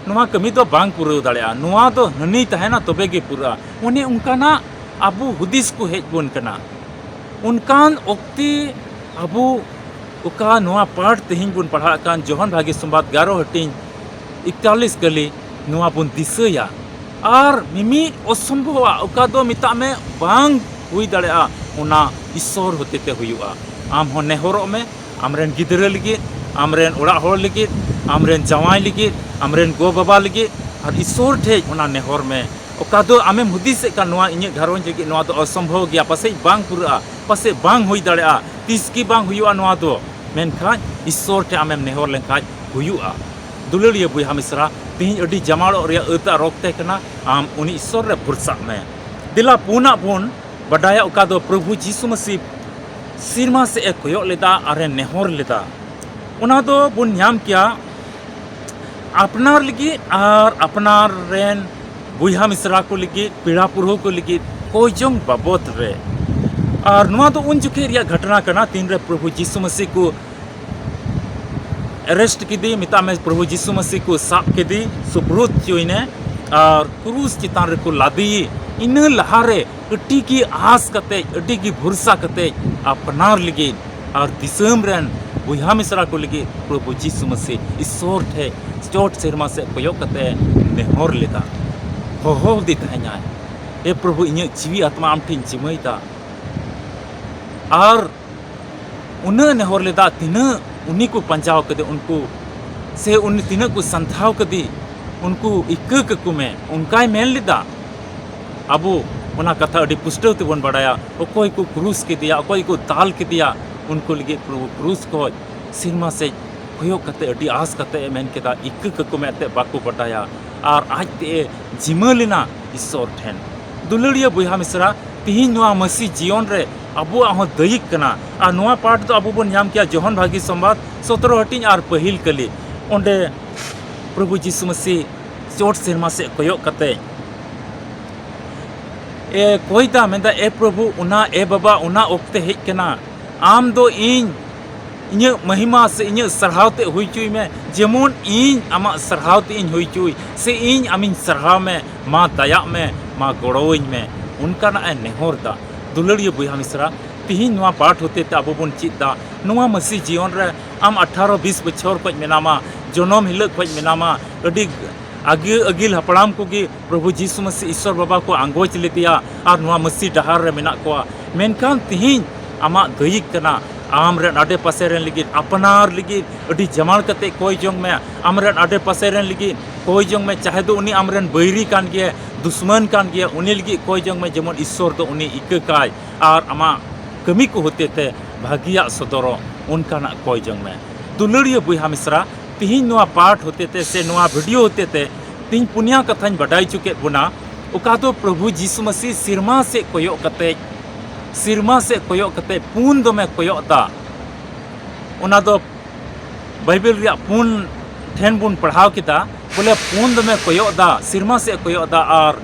ᱱᱚᱣᱟ ᱠᱟᱹᱢᱤ ᱫᱚ ᱵᱟᱝ ᱯᱩᱨᱟᱹᱣ ᱫᱟᱲᱮᱭᱟᱜᱼᱟ, ᱱᱚᱣᱟ ᱫᱚ ᱦᱟᱹᱱᱤ ᱛᱟᱦᱮᱱᱟ ᱛᱚᱵᱮ ᱜᱮ ᱯᱩᱨᱟᱹᱜᱼᱟ᱾ ᱚᱱᱮ ᱚᱱᱠᱟᱱᱟᱜ ᱟᱵᱚ ᱦᱩᱫᱤᱥ ᱠᱚ ᱦᱮᱡ ᱵᱚᱱ ᱠᱟᱱᱟ᱾ ᱚᱱᱠᱟᱱ ᱚᱠᱛᱮ ᱟᱵᱚ ᱚᱠᱟ ᱱᱚᱣᱟ ᱯᱟᱴ ᱛᱮᱦᱮᱧ ᱵᱚᱱ ᱯᱟᱲᱦᱟᱜ ᱠᱟᱱ ᱡᱚᱦᱚᱱ ᱵᱷᱟᱜᱮ ᱥᱚᱢᱵᱟᱫ ᱮᱜᱟᱨᱚ ᱦᱟᱹᱴᱤᱧ ᱮᱠᱛᱟᱞᱤᱥ ᱠᱟᱹᱞᱤ, ᱱᱚᱣᱟ ᱵᱚᱱ ᱫᱤᱥᱟᱹᱭᱟ᱾ ᱟᱨ ᱢᱤᱢᱤᱫ ᱚᱥᱚᱢᱵᱷᱚᱵᱟᱜ, ᱚᱠᱟ ᱫᱚ ᱢᱮᱛᱟᱜ ᱢᱮ ᱵᱟᱝ ᱦᱩᱭ ᱫᱟᱲᱮᱭᱟᱜᱼᱟ, ᱚᱱᱟ ᱤᱥᱥᱚᱨ ᱦᱚᱛᱮᱛᱮ ᱦᱩᱭᱩᱜᱼᱟ᱾ ᱟᱢ ᱦᱚᱸ ᱱᱮᱦᱚᱨᱚᱜ ᱢᱮ, ᱟᱢᱨᱮᱱ ᱜᱤᱫᱽᱨᱟᱹ ᱞᱟᱹᱜᱤᱫ, ᱟᱢᱨᱮᱱ ᱚᱲᱟᱜ ᱦᱚᱲ ᱞᱟᱹᱜᱤᱫ, ᱟᱢᱨᱮᱱ ᱡᱟᱶᱟᱭ ᱞᱟᱹᱜᱤᱫ, ᱟᱢᱨᱮᱱ ᱜᱚ ᱵᱟᱵᱟ ᱞᱟᱹᱜᱤᱫ, ᱟᱨ ᱤᱥᱥᱚᱨ ᱴᱷᱮᱡ ᱚᱱᱟ ᱱᱮᱦᱚᱨ ᱢᱮ᱾ ᱚᱠᱟ ᱫᱚ ᱟᱢᱮᱢ ᱦᱩᱫᱤᱥᱮᱫ ᱠᱟᱱ, ᱱᱚᱣᱟ ᱤᱧᱟᱹᱜ ᱜᱷᱟᱨᱚᱸᱡᱽ ᱞᱟᱹᱜᱤᱫ ᱱᱚᱣᱟ ᱫᱚ ᱚᱥᱚᱢᱵᱷᱚᱵ ᱜᱮᱭᱟ, ᱯᱟᱥᱮᱡ ᱵᱟᱝ ᱯᱩᱨᱟᱹᱜᱼᱟ, ᱯᱟᱥᱮᱡ ᱵᱟᱝ ᱦᱩᱭ ᱫᱟᱲᱮᱭᱟᱜᱼᱟ, ᱛᱤᱥ ᱜᱮ ᱵᱟᱝ ᱦᱩᱭᱩᱜᱼᱟ ᱱᱚᱣᱟ ᱫᱚ, ᱢᱮᱱᱠᱷᱟᱱ ᱤᱥᱥᱚᱨ ᱴᱷᱮᱡ ᱟᱢᱮᱢ ᱱᱮᱦᱚᱨ ᱞᱮᱱᱠᱷᱟᱡ ᱦᱩᱭᱩᱜᱼᱟ᱾ ᱫᱩᱞᱟᱹᱲᱤᱭᱟᱹ ᱵᱚᱭᱦᱟ ᱢᱤᱥᱨᱟ, ᱛᱮᱦᱮᱧ ᱟᱹᱰᱤ ᱡᱟᱢᱟᱲᱚᱜ ᱨᱮᱭᱟᱜ ᱟᱹᱛᱟᱜ ᱨᱚᱠᱛᱮ ᱠᱟᱱᱟ, ᱟᱢ ᱩᱱᱤ ᱤᱥᱥᱚᱨ ᱨᱮ ᱵᱷᱚᱨᱥᱟᱜ ᱢᱮ᱾ ᱫᱮᱞᱟ ᱯᱩᱱᱟᱜ ᱵᱚᱱ ᱵᱟᱰᱟᱭᱟ, ᱚᱠᱟ ᱫᱚ ᱯᱨᱚᱵᱷᱩ ᱡᱤᱥᱩ ᱢᱟᱹᱥᱤ ᱥᱮᱨᱢᱟ ᱥᱮᱫ ᱮ ᱠᱚᱭᱚᱜ ᱞᱮᱫᱟ ᱟᱨ ᱮ ᱱᱮᱦᱚᱨ ᱞᱮᱫᱟ᱾ ᱚᱱᱟ ᱫᱚ ᱵᱚᱱ ᱧᱟᱢ ᱠᱮᱭᱟ ᱟᱯᱱᱟᱨ ᱞᱟᱹᱜᱤᱫ ᱟᱨ ᱟᱯᱱᱟᱨ ᱨᱮᱱ ᱵᱚᱭᱦᱟ ᱢᱤᱥᱨᱟ ᱠᱚ ᱞᱟᱹᱜᱤᱫ, ᱯᱮᱲᱟ ᱯᱩᱨᱦᱟᱹ ᱠᱚ ᱞᱟᱹᱜᱤᱫ ᱠᱚᱭ ᱡᱚᱝ ᱵᱟᱵᱚᱫ ᱨᱮ᱾ ᱟᱨ ᱱᱚᱣᱟ ᱫᱚ ᱩᱱ ᱡᱚᱠᱷᱮᱡ ᱨᱮᱭᱟᱜ ᱜᱷᱚᱴᱚᱱᱟ ᱠᱟᱱᱟ, ᱛᱤᱱᱨᱮ ᱯᱨᱚᱵᱷᱩ ᱡᱤᱥᱩ ᱢᱟᱹᱥᱤ ᱠᱚ ᱮᱨᱮᱥᱴ ᱠᱮᱫᱮ, ᱢᱮᱛᱟᱜ ᱢᱮ ᱯᱨᱚᱵᱷᱩ ᱡᱤᱥᱩ ᱢᱟᱹᱥᱤ ᱠᱚ ᱥᱟᱵ ᱠᱮᱫᱮ, ᱥᱩᱯᱨᱩᱫ ᱦᱚᱪᱚᱭᱮᱱᱮ ᱟᱨ ᱠᱨᱩᱥ ᱪᱮᱛᱟᱱ ᱨᱮᱠᱚ ᱞᱟᱫᱮᱭᱮ᱾ ᱤᱱᱟᱹ ᱞᱟᱦᱟᱨᱮ ᱟᱹᱰᱤ ᱜᱮ ᱟᱸᱥ ᱠᱟᱛᱮᱡ, ᱟᱹᱰᱤ ᱜᱮ ᱵᱷᱚᱨᱥᱟ ᱠᱟᱛᱮᱡ ᱟᱯᱱᱟᱨ ᱞᱟᱹᱜᱤᱫ ᱟᱨ ᱫᱤᱥᱚᱢ ᱨᱮᱱ ᱵᱚᱭᱦᱟ ᱢᱤᱥᱨᱟ ᱠᱚ ᱞᱟᱹᱜᱤᱫ ᱯᱨᱚᱵᱷᱩ ᱡᱤᱥᱩ ᱢᱟᱹᱥᱤ ᱤᱥᱥᱚᱨ ᱴᱷᱮᱡ ᱪᱚᱴ ᱥᱮᱨᱢᱟ ᱥᱮᱫ ᱠᱚᱭᱚᱜ ᱠᱟᱛᱮ ᱱᱮᱦᱚᱨ ᱞᱮᱫᱟ, ᱦᱚᱦᱚ ᱟᱫᱮ ᱛᱟᱦᱮᱸᱧᱟᱭ, "ᱮ ᱯᱨᱚᱵᱷᱩ, ᱤᱧᱟᱹᱜ ᱡᱤᱣᱤ ᱟᱛᱢᱟ ᱟᱢ ᱴᱷᱮᱱ ᱤᱧ ᱡᱤᱢᱟᱹᱭᱮᱫᱟ᱾" ᱟᱨ ᱩᱱᱟᱹᱜ ᱱᱮᱦᱚᱨ ᱞᱮᱫᱟ, ᱛᱤᱱᱟᱹᱜ ᱩᱱᱤ ᱠᱚ ᱯᱟᱸᱡᱟᱣ ᱠᱟᱫᱮ ᱩᱱᱠᱩ, ᱥᱮ ᱩᱱᱤ ᱛᱤᱱᱟᱹᱜ ᱠᱚ ᱥᱟᱱᱛᱷᱟᱣ ᱠᱟᱫᱮ, ᱩᱱᱠᱩ ᱤᱠᱟᱹ ᱠᱟᱠᱚ ᱢᱮ, ᱚᱱᱠᱟᱭ ᱢᱮᱱ ᱞᱮᱫᱟ᱾ ᱟᱵᱚ ᱚᱱᱟ ᱠᱟᱛᱷᱟ ᱟᱹᱰᱤ ᱯᱩᱥᱴᱟᱹᱣ ᱛᱮᱵᱚᱱ ᱵᱟᱲᱟᱭᱟ, ᱚᱠᱚᱭ ᱠᱚ ᱠᱨᱩᱥ ᱠᱮᱫᱮᱭᱟ, ᱚᱠᱚᱭ ᱠᱚ ᱫᱟᱞ ᱠᱮᱫᱮᱭᱟ, ᱩᱱᱠᱩ ᱞᱟᱹᱜᱤᱫ ᱯᱨᱚᱵᱷᱩ ᱠᱨᱩᱥ ᱠᱷᱚᱡ ᱥᱮᱨᱢᱟ ᱥᱮᱫ ᱠᱚᱭᱚᱜ ᱠᱟᱛᱮ ᱟᱹᱰᱤ ᱟᱸᱥ ᱠᱟᱛᱮ ᱮ ᱢᱮᱱ ᱠᱮᱫᱟ, ᱤᱠᱟᱹ ᱠᱟᱠᱚ ᱢᱮᱱᱛᱮ ᱵᱟᱠᱚ ᱵᱟᱰᱟᱭᱟ᱾ ᱟᱨ ᱟᱡ ᱛᱮ ᱮ ᱡᱤᱢᱟᱹ ᱞᱮᱱᱟ ᱤᱥᱥᱚᱨ ᱴᱷᱮᱱ᱾ ᱫᱩᱞᱟᱹᱲᱤᱭᱟᱹ ᱵᱚᱭᱦᱟ ᱢᱤᱥᱨᱟ, ᱛᱤᱦᱤᱧ ᱱᱚᱣᱟ ᱢᱟᱹᱥᱤ ᱡᱤᱭᱚᱱ ᱨᱮ ᱟᱵᱚᱣᱟᱜ ᱦᱚᱸ ᱫᱟᱹᱭᱤᱠ ᱠᱟᱱᱟ᱾ ᱟᱨ ᱱᱚᱣᱟ ᱯᱟᱴ ᱫᱚ ᱟᱵᱚ ᱵᱚᱱ ᱧᱟᱢ ᱠᱮᱭᱟ ᱡᱚᱦᱚᱱ ᱵᱷᱟᱹᱜᱤ ᱥᱚᱢᱵᱟᱫ ᱥᱚᱛᱨᱚ ᱦᱟᱹᱴᱤᱧ ᱟᱨ ᱯᱟᱹᱦᱤᱞ ᱠᱟᱹᱞᱤ᱾ ᱚᱸᱰᱮ ᱯᱨᱚᱵᱷᱩ ᱡᱤᱥᱩ ᱢᱟᱹᱥᱤ ᱪᱚᱴ ᱥᱮᱨᱢᱟ ᱥᱮᱫ ᱠᱚᱭᱚᱜ ᱠᱟᱛᱮ ᱮ ᱠᱚᱭᱫᱟ, ᱢᱮᱱᱫᱟ, ᱮ ᱯᱨᱚᱵᱷᱩ, ᱚᱱᱟ, ᱮ ᱵᱟᱵᱟ, ᱚᱱᱟ ᱚᱠᱛᱮ ᱦᱮᱡ ᱠᱟᱱᱟ, ᱟᱢ ᱫᱚ ᱤᱧ ᱤᱧᱟᱹᱜ ᱢᱚᱦᱤᱢᱟ ᱥᱮ ᱤᱧᱟᱹᱜ ᱥᱟᱨᱦᱟᱣ ᱛᱮ ᱦᱩᱭ ᱦᱚᱪᱚᱭ ᱢᱮ, ᱡᱮᱢᱚᱱ ᱤᱧ ᱟᱢᱟᱜ ᱥᱟᱨᱦᱟᱣ ᱛᱮ ᱤᱧ ᱦᱩᱭ ᱦᱚᱪᱚᱭ, ᱥᱮ ᱤᱧ ᱟᱢᱤᱧ ᱥᱟᱨᱦᱟᱣ ᱢᱮ, ᱢᱟ ᱫᱟᱭᱟᱜ ᱢᱮ, ᱢᱟ ᱜᱚᱲᱚᱣᱟᱹᱧ ᱢᱮ, ᱚᱱᱠᱟᱱᱟᱜ ᱮ ᱱᱮᱦᱚᱨ ᱫᱟ᱾ ᱫᱩᱞᱟᱹᱲᱤᱭᱟᱹ ᱵᱚᱭᱦᱟ ᱢᱤᱥᱨᱟ, ᱛᱤᱦᱤᱧ ᱱᱚᱣᱟ ᱯᱟᱴ ᱦᱚᱛᱮ ᱛᱮ ᱟᱵᱚ ᱵᱚᱱ ᱪᱮᱫ ᱫᱟ, ᱱᱚᱣᱟ ᱢᱟᱹᱥᱤ ᱡᱤᱭᱚᱱ ᱨᱮ ᱟᱢ ᱟᱴᱷᱟᱨᱚ ᱵᱤᱥ ᱵᱚᱪᱷᱚᱨ ᱠᱷᱚᱱ ᱢᱮᱱᱟᱢᱟ, ᱡᱚᱱᱚᱢ ᱦᱤᱞᱳᱜ ᱠᱷᱚᱱ ᱢᱮᱱᱟᱢᱟ, ᱟᱹᱰᱤ ᱟᱹᱜᱤ-, ᱟᱹᱜᱤᱞ ᱦᱟᱯᱲᱟᱢ ᱠᱚᱜᱮ ᱯᱨᱚᱵᱷᱩ ᱡᱤᱥᱩ ᱢᱟᱹᱥᱤ ᱤᱥᱥᱚᱨ ᱵᱟᱵᱟ ᱠᱚ ᱟᱸᱜᱚᱪ ᱞᱮᱫᱮᱭᱟ ᱟᱨ ᱱᱚᱣᱟ ᱢᱟᱹᱥᱤ ᱰᱟᱦᱟᱨ ᱨᱮ ᱢᱮᱱᱟᱜ ᱠᱚᱣᱟ᱾ ᱢᱮᱱᱠᱷᱟᱱ ᱛᱤᱦᱤᱧ ᱟᱢᱟᱜ ᱫᱟᱹᱭᱤᱠ ᱠᱟᱱᱟ, ᱟᱢ ᱨᱮᱱ ᱟᱰᱮ ᱯᱟᱥᱮ ᱨᱮᱱ ᱞᱟᱹᱜᱤᱫ, ᱟᱯᱱᱟᱨ ᱞᱟᱹᱜᱤᱫ ᱟᱹᱰᱤ ᱡᱟᱢᱟᱲ ᱠᱟᱛᱮ ᱠᱚᱭ ᱡᱚᱝ ᱢᱮ᱾ ᱟᱢ ᱨᱮᱱ ᱟᱰᱮ ᱯᱟᱥᱮ ᱨᱮᱱ ᱞᱟᱹᱜᱤᱫ ᱠᱚᱭ ᱡᱚᱝ ᱢᱮ, ᱪᱟᱦᱮ ᱫᱚ ᱩᱱᱤ ᱟᱢ ᱨᱮᱱ ᱵᱟᱹᱭᱨᱤ ᱠᱟᱱ ᱜᱮᱭᱟ, ᱫᱩᱥᱢᱟᱱ ᱠᱟᱱ ᱜᱮᱭᱟ, ᱩᱱᱤ ᱞᱟᱹᱜᱤᱫ ᱠᱚᱭ ᱡᱚᱝ ᱢᱮ, ᱡᱮᱢᱚᱱ ᱤᱥᱥᱚᱨ ᱫᱚ ᱩᱱᱤ ᱤᱠᱟᱹ ᱠᱟᱭ ᱟᱨ ᱟᱢᱟᱜ ᱠᱟᱹᱢᱤ ᱠᱚ ᱦᱚᱛᱮ ᱛᱮ ᱵᱷᱟᱹᱜᱤᱭᱟᱜ ᱥᱚᱫᱚᱨᱚᱜ, ᱚᱱᱠᱟᱱᱟᱜ ᱠᱚᱭ ᱡᱚᱝ ᱢᱮ᱾ ᱫᱩᱞᱟᱹᱲᱤᱭᱟᱹ ᱵᱚᱭᱦᱟ ᱢᱤᱥᱨᱟ, ᱛᱤᱦᱤᱧ ᱱᱚᱣᱟ ᱯᱟᱴ ᱦᱚᱛᱮ ᱛᱮ ᱥᱮ ᱱᱚᱣᱟ ᱵᱷᱤᱰᱤᱭᱳ ᱦᱚᱛᱮ ᱛᱮ ᱛᱤᱦᱤᱧ ᱯᱩᱱᱭᱟ ᱠᱟᱛᱷᱟᱧ ᱵᱟᱰᱟᱭ ᱦᱚᱪᱚ ᱠᱮᱫ ᱵᱚᱱᱟ, ᱚᱠᱟ ᱫᱚ ᱯᱨᱚᱵᱷᱩ ᱡᱤᱥᱩ ᱢᱟᱹᱥᱤ ᱥᱮᱨᱢᱟ ᱥᱮᱫ ᱠᱚᱭᱚᱜ ᱠᱟᱛᱮ, ᱥᱮᱨᱢᱟ ᱥᱮᱫ ᱠᱚᱭᱚᱜ ᱠᱟᱛᱮ ᱯᱩᱱ ᱫᱚᱢᱮ ᱠᱚᱭᱚᱜ ᱫᱟ᱾ ᱚᱱᱟ ᱫᱚ ᱵᱟᱭᱵᱮᱞ ᱨᱮᱭᱟᱜ ᱯᱩᱱ ᱴᱷᱮᱱ ᱵᱚᱱ ᱯᱟᱲᱦᱟᱣ ᱠᱮᱫᱟ, ᱵᱚᱞᱮ ᱯᱩᱱ ᱫᱚᱢᱮ ᱠᱚᱭᱚᱜ ᱫᱟ, ᱥᱮᱨᱢᱟ ᱥᱮᱫ ᱠᱚᱭᱚᱜ ᱫᱟ ᱟᱨ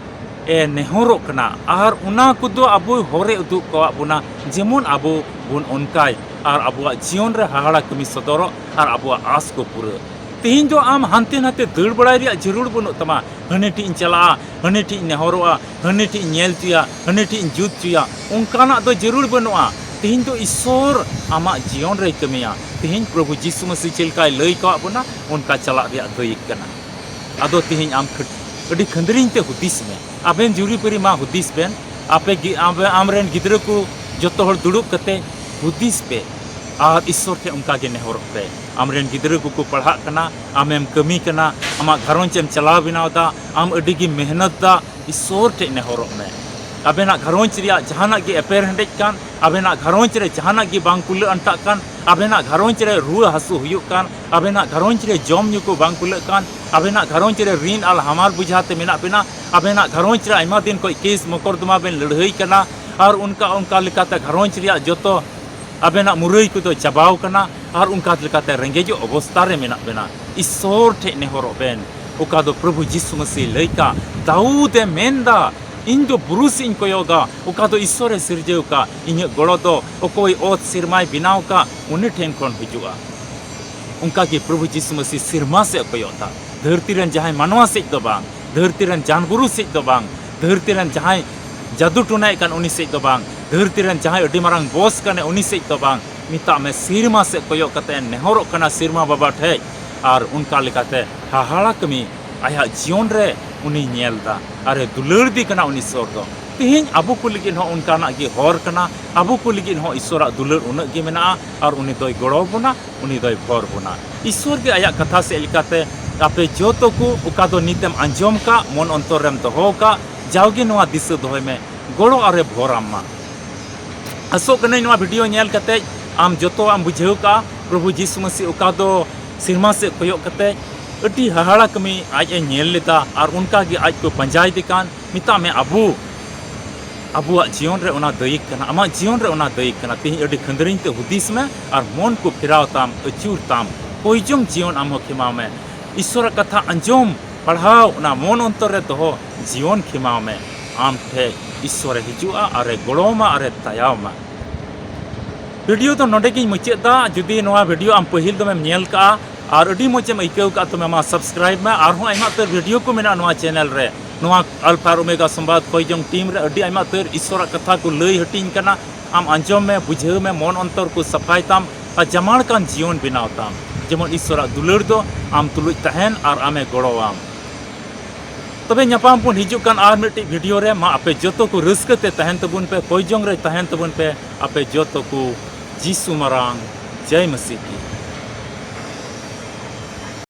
ᱮ ᱱᱮᱦᱚᱨᱚᱜ ᱠᱟᱱᱟ᱾ ᱟᱨ ᱚᱱᱟ ᱠᱚᱫᱚ ᱟᱵᱚᱭ ᱦᱚᱨᱮ ᱩᱫᱩᱜ ᱠᱟᱣᱟᱫ ᱵᱚᱱᱟ, ᱡᱮᱢᱚᱱ ᱟᱵᱚ ᱵᱚᱱ ᱚᱱᱠᱟᱭ ᱟᱨ ᱟᱵᱚᱣᱟᱜ ᱡᱤᱭᱚᱱ ᱨᱮ ᱦᱟᱦᱟᱲᱟ ᱠᱟᱹᱢᱤ ᱥᱚᱫᱚᱨᱚᱜ ᱟᱨ ᱟᱵᱚᱣᱟᱜ ᱟᱸᱥ ᱠᱚ ᱯᱩᱨᱟᱹᱜ᱾ ᱛᱮᱦᱮᱧ ᱫᱚ ᱟᱢ ᱦᱟᱱᱛᱮ ᱱᱟᱛᱮ ᱫᱟᱹᱲ ᱵᱟᱲᱟᱭ ᱨᱮᱭᱟᱜ ᱡᱟᱹᱨᱩᱲ ᱵᱟᱹᱱᱩᱜ ᱛᱟᱢᱟ, ᱦᱟᱹᱱᱤ ᱴᱷᱮᱡ ᱤᱧ ᱪᱟᱞᱟᱜᱼᱟ, ᱦᱟᱹᱱᱤ ᱴᱷᱮᱡ ᱤᱧ ᱱᱮᱦᱚᱨᱚᱜᱼᱟ, ᱦᱟᱹᱱᱤ ᱴᱷᱮᱡ ᱤᱧ ᱧᱮᱞ ᱦᱚᱪᱚᱭᱟ, ᱦᱟᱹᱱᱤ ᱴᱷᱮᱡ ᱤᱧ ᱡᱩᱛ ᱦᱚᱪᱚᱭᱟ, ᱚᱱᱠᱟᱱᱟᱜ ᱫᱚ ᱡᱟᱹᱨᱩᱲ ᱵᱟᱹᱱᱩᱜᱼᱟ᱾ ᱛᱮᱦᱮᱧ ᱫᱚ ᱤᱥᱥᱚᱨ ᱟᱢᱟᱜ ᱡᱤᱭᱚᱱ ᱨᱮᱭ ᱠᱟᱹᱢᱤᱭᱟ᱾ ᱛᱮᱦᱮᱧ ᱯᱨᱚᱵᱷᱩ ᱡᱤᱥᱩ ᱢᱟᱹᱥᱤ ᱪᱮᱫ ᱞᱮᱠᱟᱭ ᱞᱟᱹᱭ ᱠᱟᱣᱟᱫ ᱵᱚᱱᱟ, ᱚᱱᱠᱟ ᱪᱟᱞᱟᱜ ᱨᱮᱭᱟᱜ ᱫᱟᱹᱭᱤᱠ ᱠᱟᱱᱟ᱾ ᱟᱫᱚ ᱛᱮᱦᱮᱧ ᱟᱢ ᱠᱷᱟᱹᱴ-, ᱟᱹᱰᱤ ᱠᱷᱟᱹᱱᱫᱽᱨᱤᱧ ᱛᱮ ᱦᱩᱫᱤᱥ ᱢᱮ᱾ ᱟᱵᱮᱱ ᱡᱩᱨᱤᱯᱟᱹᱨᱤ ᱢᱟ ᱦᱩᱫᱤᱥ ᱵᱮᱱ, ᱟᱯᱮ ᱜᱮ, ᱟᱢ, ᱟᱢᱨᱮᱱ ᱜᱤᱫᱽᱨᱟᱹ ᱠᱚ ᱡᱚᱛᱚ ᱦᱚᱲ ᱫᱩᱲᱩᱵ ᱠᱟᱛᱮ ᱦᱩᱫᱤᱥ ᱯᱮ ᱟᱨ ᱤᱥᱥᱚᱨ ᱴᱷᱮᱱ ᱚᱱᱠᱟ ᱜᱮ ᱱᱮᱦᱚᱨᱚᱜ ᱯᱮ᱾ ᱟᱢᱨᱮᱱ ᱜᱤᱫᱽᱨᱟᱹ ᱠᱚᱠᱚ ᱯᱟᱲᱦᱟᱜ ᱠᱟᱱᱟ, ᱟᱢᱮᱢ ᱠᱟᱹᱢᱤ ᱠᱟᱱᱟ, ᱟᱢᱟᱜ ᱜᱷᱟᱨᱚᱸᱡᱽ ᱮᱢ ᱪᱟᱞᱟᱣ ᱵᱮᱱᱟᱣ ᱫᱟ, ᱟᱢ ᱟᱹᱰᱤ ᱜᱮ ᱢᱮᱦᱱᱚᱛ ᱫᱟ, ᱤᱥᱥᱚᱨ ᱴᱷᱮᱱ ᱱᱮᱦᱚᱨᱚᱜ ᱢᱮ᱾ ᱟᱵᱮᱱᱟᱜ ᱜᱷᱟᱨᱚᱸᱡᱽ ᱨᱮᱭᱟᱜ ᱡᱟᱦᱟᱱᱟᱜ ᱜᱮ ᱮᱯᱮᱨ ᱦᱮᱸᱰᱮᱡ ᱠᱟᱱ, ᱟᱵᱮᱱᱟᱜ ᱜᱷᱟᱨᱚᱸᱡᱽ ᱨᱮ ᱡᱟᱦᱟᱱᱟᱜ ᱜᱮ ᱵᱟᱝ ᱠᱩᱞᱟᱹᱜ ᱟᱱᱴᱟᱜ ᱠᱟᱱ, ᱟᱵᱮᱱᱟᱜ ᱜᱷᱟᱨᱚᱸᱡᱽ ᱨᱮ ᱨᱩᱣᱟᱹ ᱦᱟᱹᱥᱩ ᱦᱩᱭᱩᱜ ᱠᱟᱱ, ᱟᱵᱮᱱᱟᱜ ᱜᱷᱟᱨᱚᱸᱡᱽ ᱨᱮ ᱡᱚᱢ ᱧᱩ ᱠᱚ ᱵᱟᱝ ᱠᱩᱞᱟᱹᱜ ᱠᱟᱱ, ᱟᱵᱮᱱᱟᱜ ᱜᱷᱟᱨᱚᱸᱡᱽ ᱨᱮ ᱨᱤᱱ ᱟᱨ ᱦᱟᱢᱟᱞ ᱵᱩᱡᱷᱟ ᱛᱮ ᱢᱮᱱᱟᱜ ᱵᱮᱱᱟ, ᱟᱵᱮᱱᱟᱜ ᱜᱷᱟᱨᱚᱸᱡᱽ ᱨᱮ ᱟᱭᱢᱟ ᱫᱤᱱ ᱠᱷᱚᱱ ᱠᱮᱥ ᱢᱚᱠᱚᱨᱫᱚᱢᱟ ᱵᱮᱱ ᱞᱟᱹᱲᱦᱟᱹᱭ ᱠᱟᱱᱟ, ᱟᱨ ᱚᱱᱠᱟ ᱚᱱᱠᱟ ᱞᱮᱠᱟᱛᱮ ᱜᱷᱟᱨᱚᱸᱡᱽ ᱨᱮᱭᱟᱜ ᱡᱚᱛᱚ ᱟᱵᱮᱱᱟᱜ ᱢᱩᱨᱟᱹᱭ ᱠᱚᱫᱚ ᱪᱟᱵᱟᱣ ᱠᱟᱱᱟ, ᱟᱨ ᱚᱱᱠᱟ ᱞᱮᱠᱟᱛᱮ ᱨᱮᱸᱜᱮᱡᱚᱜ ᱚᱵᱚᱥᱛᱟ ᱨᱮ ᱢᱮᱱᱟᱜ ᱵᱮᱱᱟ᱾ ᱤᱥᱥᱚᱨ ᱴᱷᱮᱡ ᱱᱮᱦᱚᱨᱚᱜ ᱵᱮᱱ, ᱚᱠᱟ ᱫᱚ ᱯᱨᱚᱵᱷᱩ ᱡᱤᱥᱩ ᱢᱟᱹᱥᱤ ᱞᱟᱹᱭ ᱠᱟᱜ, ᱫᱟᱣᱩᱫ ᱮ ᱢᱮᱱᱫᱟ, "ᱤᱧ ᱫᱚ ᱵᱩᱨᱩ ᱥᱮᱫ ᱤᱧ ᱠᱚᱭᱚᱜᱟ, ᱚᱠᱟ ᱫᱚ ᱤᱥᱥᱚᱨ ᱮ ᱥᱤᱨᱡᱟᱹᱣ ᱠᱟᱜ, ᱤᱧᱟᱹᱜ ᱜᱚᱲᱚ ᱫᱚ ᱚᱠᱚᱭ ᱚᱛ ᱥᱮᱨᱢᱟᱭ ᱵᱮᱱᱟᱣ ᱠᱟᱜ, ᱩᱱᱤ ᱴᱷᱮᱱ ᱠᱷᱚᱱ ᱦᱤᱡᱩᱜᱼᱟ᱾" ᱚᱱᱠᱟ ᱜᱮ ᱯᱨᱚᱵᱷᱩ ᱡᱤᱥᱩ ᱢᱟᱹᱥᱤ ᱥᱮᱨᱢᱟ ᱥᱮᱫ ᱮ ᱠᱚᱭᱚᱜ ᱫᱟ, ᱫᱷᱟᱹᱨᱛᱤ ᱨᱮᱱ ᱡᱟᱦᱟᱸᱭ ᱢᱟᱱᱣᱟ ᱥᱮᱫ ᱫᱚ ᱵᱟᱝ, ᱫᱷᱟᱹᱨᱛᱤ ᱨᱮᱱ ᱡᱟᱱᱵᱩᱨᱩ ᱥᱮᱫ ᱫᱚ ᱵᱟᱝ, ᱫᱷᱟᱹᱨᱛᱤ ᱨᱮᱱ ᱡᱟᱦᱟᱸᱭ ᱡᱟᱫᱩ ᱴᱚᱱᱟᱭᱮᱫ ᱠᱟᱱ ᱩᱱᱤ ᱥᱮᱫ ᱫᱚ ᱵᱟᱝ, ᱫᱷᱟᱹᱨᱛᱤ ᱨᱮᱱ ᱡᱟᱦᱟᱸᱭ ᱟᱹᱰᱤ ᱢᱟᱨᱟᱝ ᱵᱚᱥ ᱠᱟᱱᱮ ᱩᱱᱤ ᱥᱮᱫ ᱫᱚ ᱵᱟᱝ, ᱢᱮᱛᱟᱜ ᱢᱮ ᱥᱮᱨᱢᱟ ᱥᱮᱫ ᱠᱚᱭᱚᱜ ᱠᱟᱛᱮ ᱱᱮᱦᱚᱨᱚᱜ ᱠᱟᱱᱟ ᱥᱮᱨᱢᱟ ᱵᱟᱵᱟ ᱴᱷᱮᱡ, ᱟᱨ ᱚᱱᱠᱟ ᱞᱮᱠᱟᱛᱮ ᱦᱟᱦᱟᱲᱟ ᱠᱟᱹᱢᱤ ᱟᱭᱟᱜ ᱡᱤᱭᱚᱱ ᱨᱮ ᱩᱱᱤ ᱧᱮᱞ ᱫᱟ, ᱟᱨᱮ ᱫᱩᱞᱟᱹᱲ ᱫᱤ ᱠᱟᱱᱟ ᱩᱱᱤ ᱤᱥᱥᱚᱨ ᱫᱚ᱾ ᱛᱮᱦᱮᱧ ᱟᱵᱚ ᱠᱚ ᱞᱟᱹᱜᱤᱫ ᱦᱚᱸ ᱚᱱᱠᱟᱱᱟᱜ ᱜᱮ ᱦᱚᱨ ᱠᱟᱱᱟ, ᱟᱵᱚ ᱠᱚ ᱞᱟᱹᱜᱤᱫ ᱦᱚᱸ ᱤᱥᱥᱚᱨᱟᱜ ᱫᱩᱞᱟᱹᱲ ᱩᱱᱟᱹᱜ ᱜᱮ ᱢᱮᱱᱟᱜᱼᱟ, ᱟᱨ ᱩᱱᱤ ᱫᱚᱭ ᱜᱚᱲᱚ ᱵᱚᱱᱟ, ᱩᱱᱤ ᱫᱚᱭ ᱵᱷᱚᱨ ᱵᱚᱱᱟ᱾ ᱤᱥᱥᱚᱨ ᱜᱮ ᱟᱭᱟᱜ ᱠᱟᱛᱷᱟ ᱥᱮᱫ ᱞᱮᱠᱟᱛᱮ, ᱟᱯᱮ ᱡᱚᱛᱚ ᱠᱚ ᱚᱠᱟ ᱫᱚ ᱱᱤᱛᱮᱢ ᱟᱸᱡᱚᱢ ᱠᱟᱜ, ᱢᱚᱱ ᱚᱱᱛᱚᱨ ᱨᱮᱢ ᱫᱚᱦᱚ ᱠᱟᱜ, ᱡᱟᱣᱜᱮ ᱱᱚᱣᱟ ᱫᱤᱥᱟᱹ ᱫᱚᱦᱚᱭ ᱢᱮ, ᱜᱚᱲᱚ ᱟᱨᱮ ᱵᱷᱚᱨᱟᱢ ᱢᱟ᱾ ᱟᱥᱚᱜ ᱠᱟᱹᱱᱟᱹᱧ ᱱᱚᱣᱟ ᱵᱷᱤᱰᱤᱭᱳ ᱧᱮᱞ ᱠᱟᱛᱮ ᱟᱢ ᱡᱚᱛᱚᱣᱟᱜ ᱮᱢ ᱵᱩᱡᱷᱟᱹᱣ ᱠᱟᱜᱼᱟ, ᱯᱨᱚᱵᱷᱩ ᱡᱤᱥᱩ ᱢᱟᱹᱥᱤ ᱚᱠᱟ ᱫᱚ ᱥᱮᱨᱢᱟ ᱥᱮᱫ ᱠᱚᱭᱚᱜ ᱠᱟᱛᱮ ᱟᱹᱰᱤ ᱦᱟᱦᱟᱲᱟ ᱠᱟᱹᱢᱤ ᱟᱡ ᱮ ᱧᱮᱞ ᱞᱮᱫᱟ, ᱟᱨ ᱚᱱᱠᱟ ᱜᱮ ᱟᱡ ᱠᱚ ᱯᱟᱸᱡᱟᱭᱮᱫᱮ ᱠᱟᱱ᱾ ᱢᱮᱛᱟᱜ ᱢᱮ ᱟᱵᱚ, ᱟᱵᱚᱣᱟᱜ ᱡᱤᱭᱚᱱ ᱨᱮ ᱚᱱᱟ ᱫᱟᱹᱭᱤᱠ ᱠᱟᱱᱟ, ᱟᱢᱟᱜ ᱡᱤᱭᱚᱱ ᱨᱮ ᱚᱱᱟ ᱫᱟᱹᱭᱤᱠ ᱠᱟᱱᱟ᱾ ᱛᱮᱦᱮᱧ ᱟᱹᱰᱤ ᱠᱷᱟᱹᱱᱫᱽᱨᱤᱧ ᱛᱮ ᱦᱩᱫᱤᱥ ᱢᱮ ᱟᱨ ᱢᱚᱱ ᱠᱚ ᱯᱷᱮᱨᱟᱣ ᱛᱟᱢ, ᱟᱹᱪᱩᱨ ᱛᱟᱢ, ᱠᱚᱭᱡᱚᱝ ᱡᱤᱭᱚᱱ ᱟᱢ ᱦᱚᱸ ᱠᱷᱮᱢᱟᱣ ᱢᱮ᱾ ᱤᱥᱥᱚᱨᱟᱜ ᱠᱟᱛᱷᱟ ᱟᱸᱡᱚᱢ, ᱯᱟᱲᱦᱟᱣ, ᱚᱱᱟ ᱢᱚᱱ ᱚᱱᱛᱚᱨ ᱨᱮ ᱫᱚᱦᱚ, ᱡᱤᱭᱚᱱ ᱠᱷᱮᱢᱟᱣ ᱢᱮ᱾ ᱟᱢ ᱴᱷᱮᱡ ᱤᱥᱥᱚᱨᱮ ᱦᱤᱡᱩᱜᱼᱟ, ᱟᱨᱮ ᱜᱚᱲᱚᱣᱟᱢᱟ, ᱟᱨᱮ ᱫᱟᱭᱟᱣᱟᱢᱟ᱾ ᱵᱷᱤᱰᱤᱭᱳ ᱫᱚ ᱱᱚᱰᱮ ᱜᱤᱧ ᱢᱩᱪᱟᱹᱫ ᱫᱟ᱾ ᱡᱩᱫᱤ ᱱᱚᱣᱟ ᱵᱷᱤᱰᱤᱭᱳ ᱟᱢ ᱯᱟᱹᱦᱤᱞ ᱫᱚᱢᱮᱢ ᱧᱮᱞ ᱠᱟᱜᱼᱟ ᱟᱨ ᱟᱹᱰᱤ ᱢᱚᱡᱽ ᱮᱢ ᱟᱹᱭᱠᱟᱹᱣ ᱠᱟᱜᱼᱟ, ᱛᱚᱵᱮ ᱢᱟ ᱥᱟᱵᱥᱠᱨᱟᱭᱤᱵ ᱢᱮ᱾ ᱟᱨᱦᱚᱸ ᱟᱭᱢᱟ ᱩᱛᱟᱹᱨ ᱵᱷᱤᱰᱤᱭᱳ ᱠᱚ ᱢᱮᱱᱟᱜᱼᱟ ᱱᱚᱣᱟ ᱪᱮᱱᱮᱞ ᱨᱮ᱾ ᱱᱚᱣᱟ ᱟᱞᱯᱷᱟ ᱟᱨ ᱳᱢᱮᱜᱟ ᱥᱚᱢᱵᱟᱫ ᱠᱚᱭᱡᱚᱝ ᱴᱤᱢ ᱨᱮ ᱟᱹᱰᱤ ᱟᱭᱢᱟ ᱩᱛᱟᱹᱨ ᱤᱥᱥᱚᱨᱟᱜ ᱠᱟᱛᱷᱟ ᱠᱚ ᱞᱟᱹᱭ ᱦᱟᱹᱴᱤᱧ ᱠᱟᱱᱟ᱾ ᱟᱢ ᱟᱸᱡᱚᱢ ᱢᱮ, ᱵᱩᱡᱷᱟᱹᱣ ᱢᱮ, ᱢᱚᱱ ᱚᱱᱛᱚᱨ ᱠᱚ ᱥᱟᱯᱷᱟᱭ ᱛᱟᱢ ᱟᱨ ᱡᱟᱢᱟᱲ ᱠᱟᱱ ᱡᱤᱭᱚᱱ ᱵᱮᱱᱟᱣ ᱛᱟᱢ, ᱡᱮᱢᱚᱱ ᱤᱥᱥᱚᱨᱟᱜ ᱫᱩᱞᱟᱹᱲ ᱫᱚ ᱟᱢ ᱛᱩᱞᱩᱡ ᱛᱟᱦᱮᱱ ᱟᱨ ᱟᱢᱮ ᱜᱚᱲᱚᱣᱟᱢ᱾ ᱛᱚᱵᱮ ᱧᱟᱯᱟᱢ ᱵᱚᱱ ᱦᱤᱡᱩᱜ ᱠᱟᱱ ᱟᱨ ᱢᱤᱫᱴᱤᱡ ᱵᱷᱤᱰᱤᱭᱳ ᱨᱮ᱾ ᱢᱟ ᱟᱯᱮ ᱡᱚᱛᱚ ᱠᱚ ᱨᱟᱹᱥᱠᱟᱹ ᱛᱮ ᱛᱟᱦᱮᱱ ᱛᱟᱵᱚᱱ ᱯᱮ, ᱠᱚᱭᱡᱚᱝ ᱨᱮ ᱛᱟᱦᱮᱱ ᱛᱟᱵᱚᱱ ᱯᱮ᱾ ᱟᱯᱮ ᱡᱚᱛᱚ ᱠᱚ ᱡᱤᱥᱩ ᱢᱟᱨᱟᱝ ᱡᱟᱭ ᱢᱟᱹᱥᱤ ᱠᱤ᱾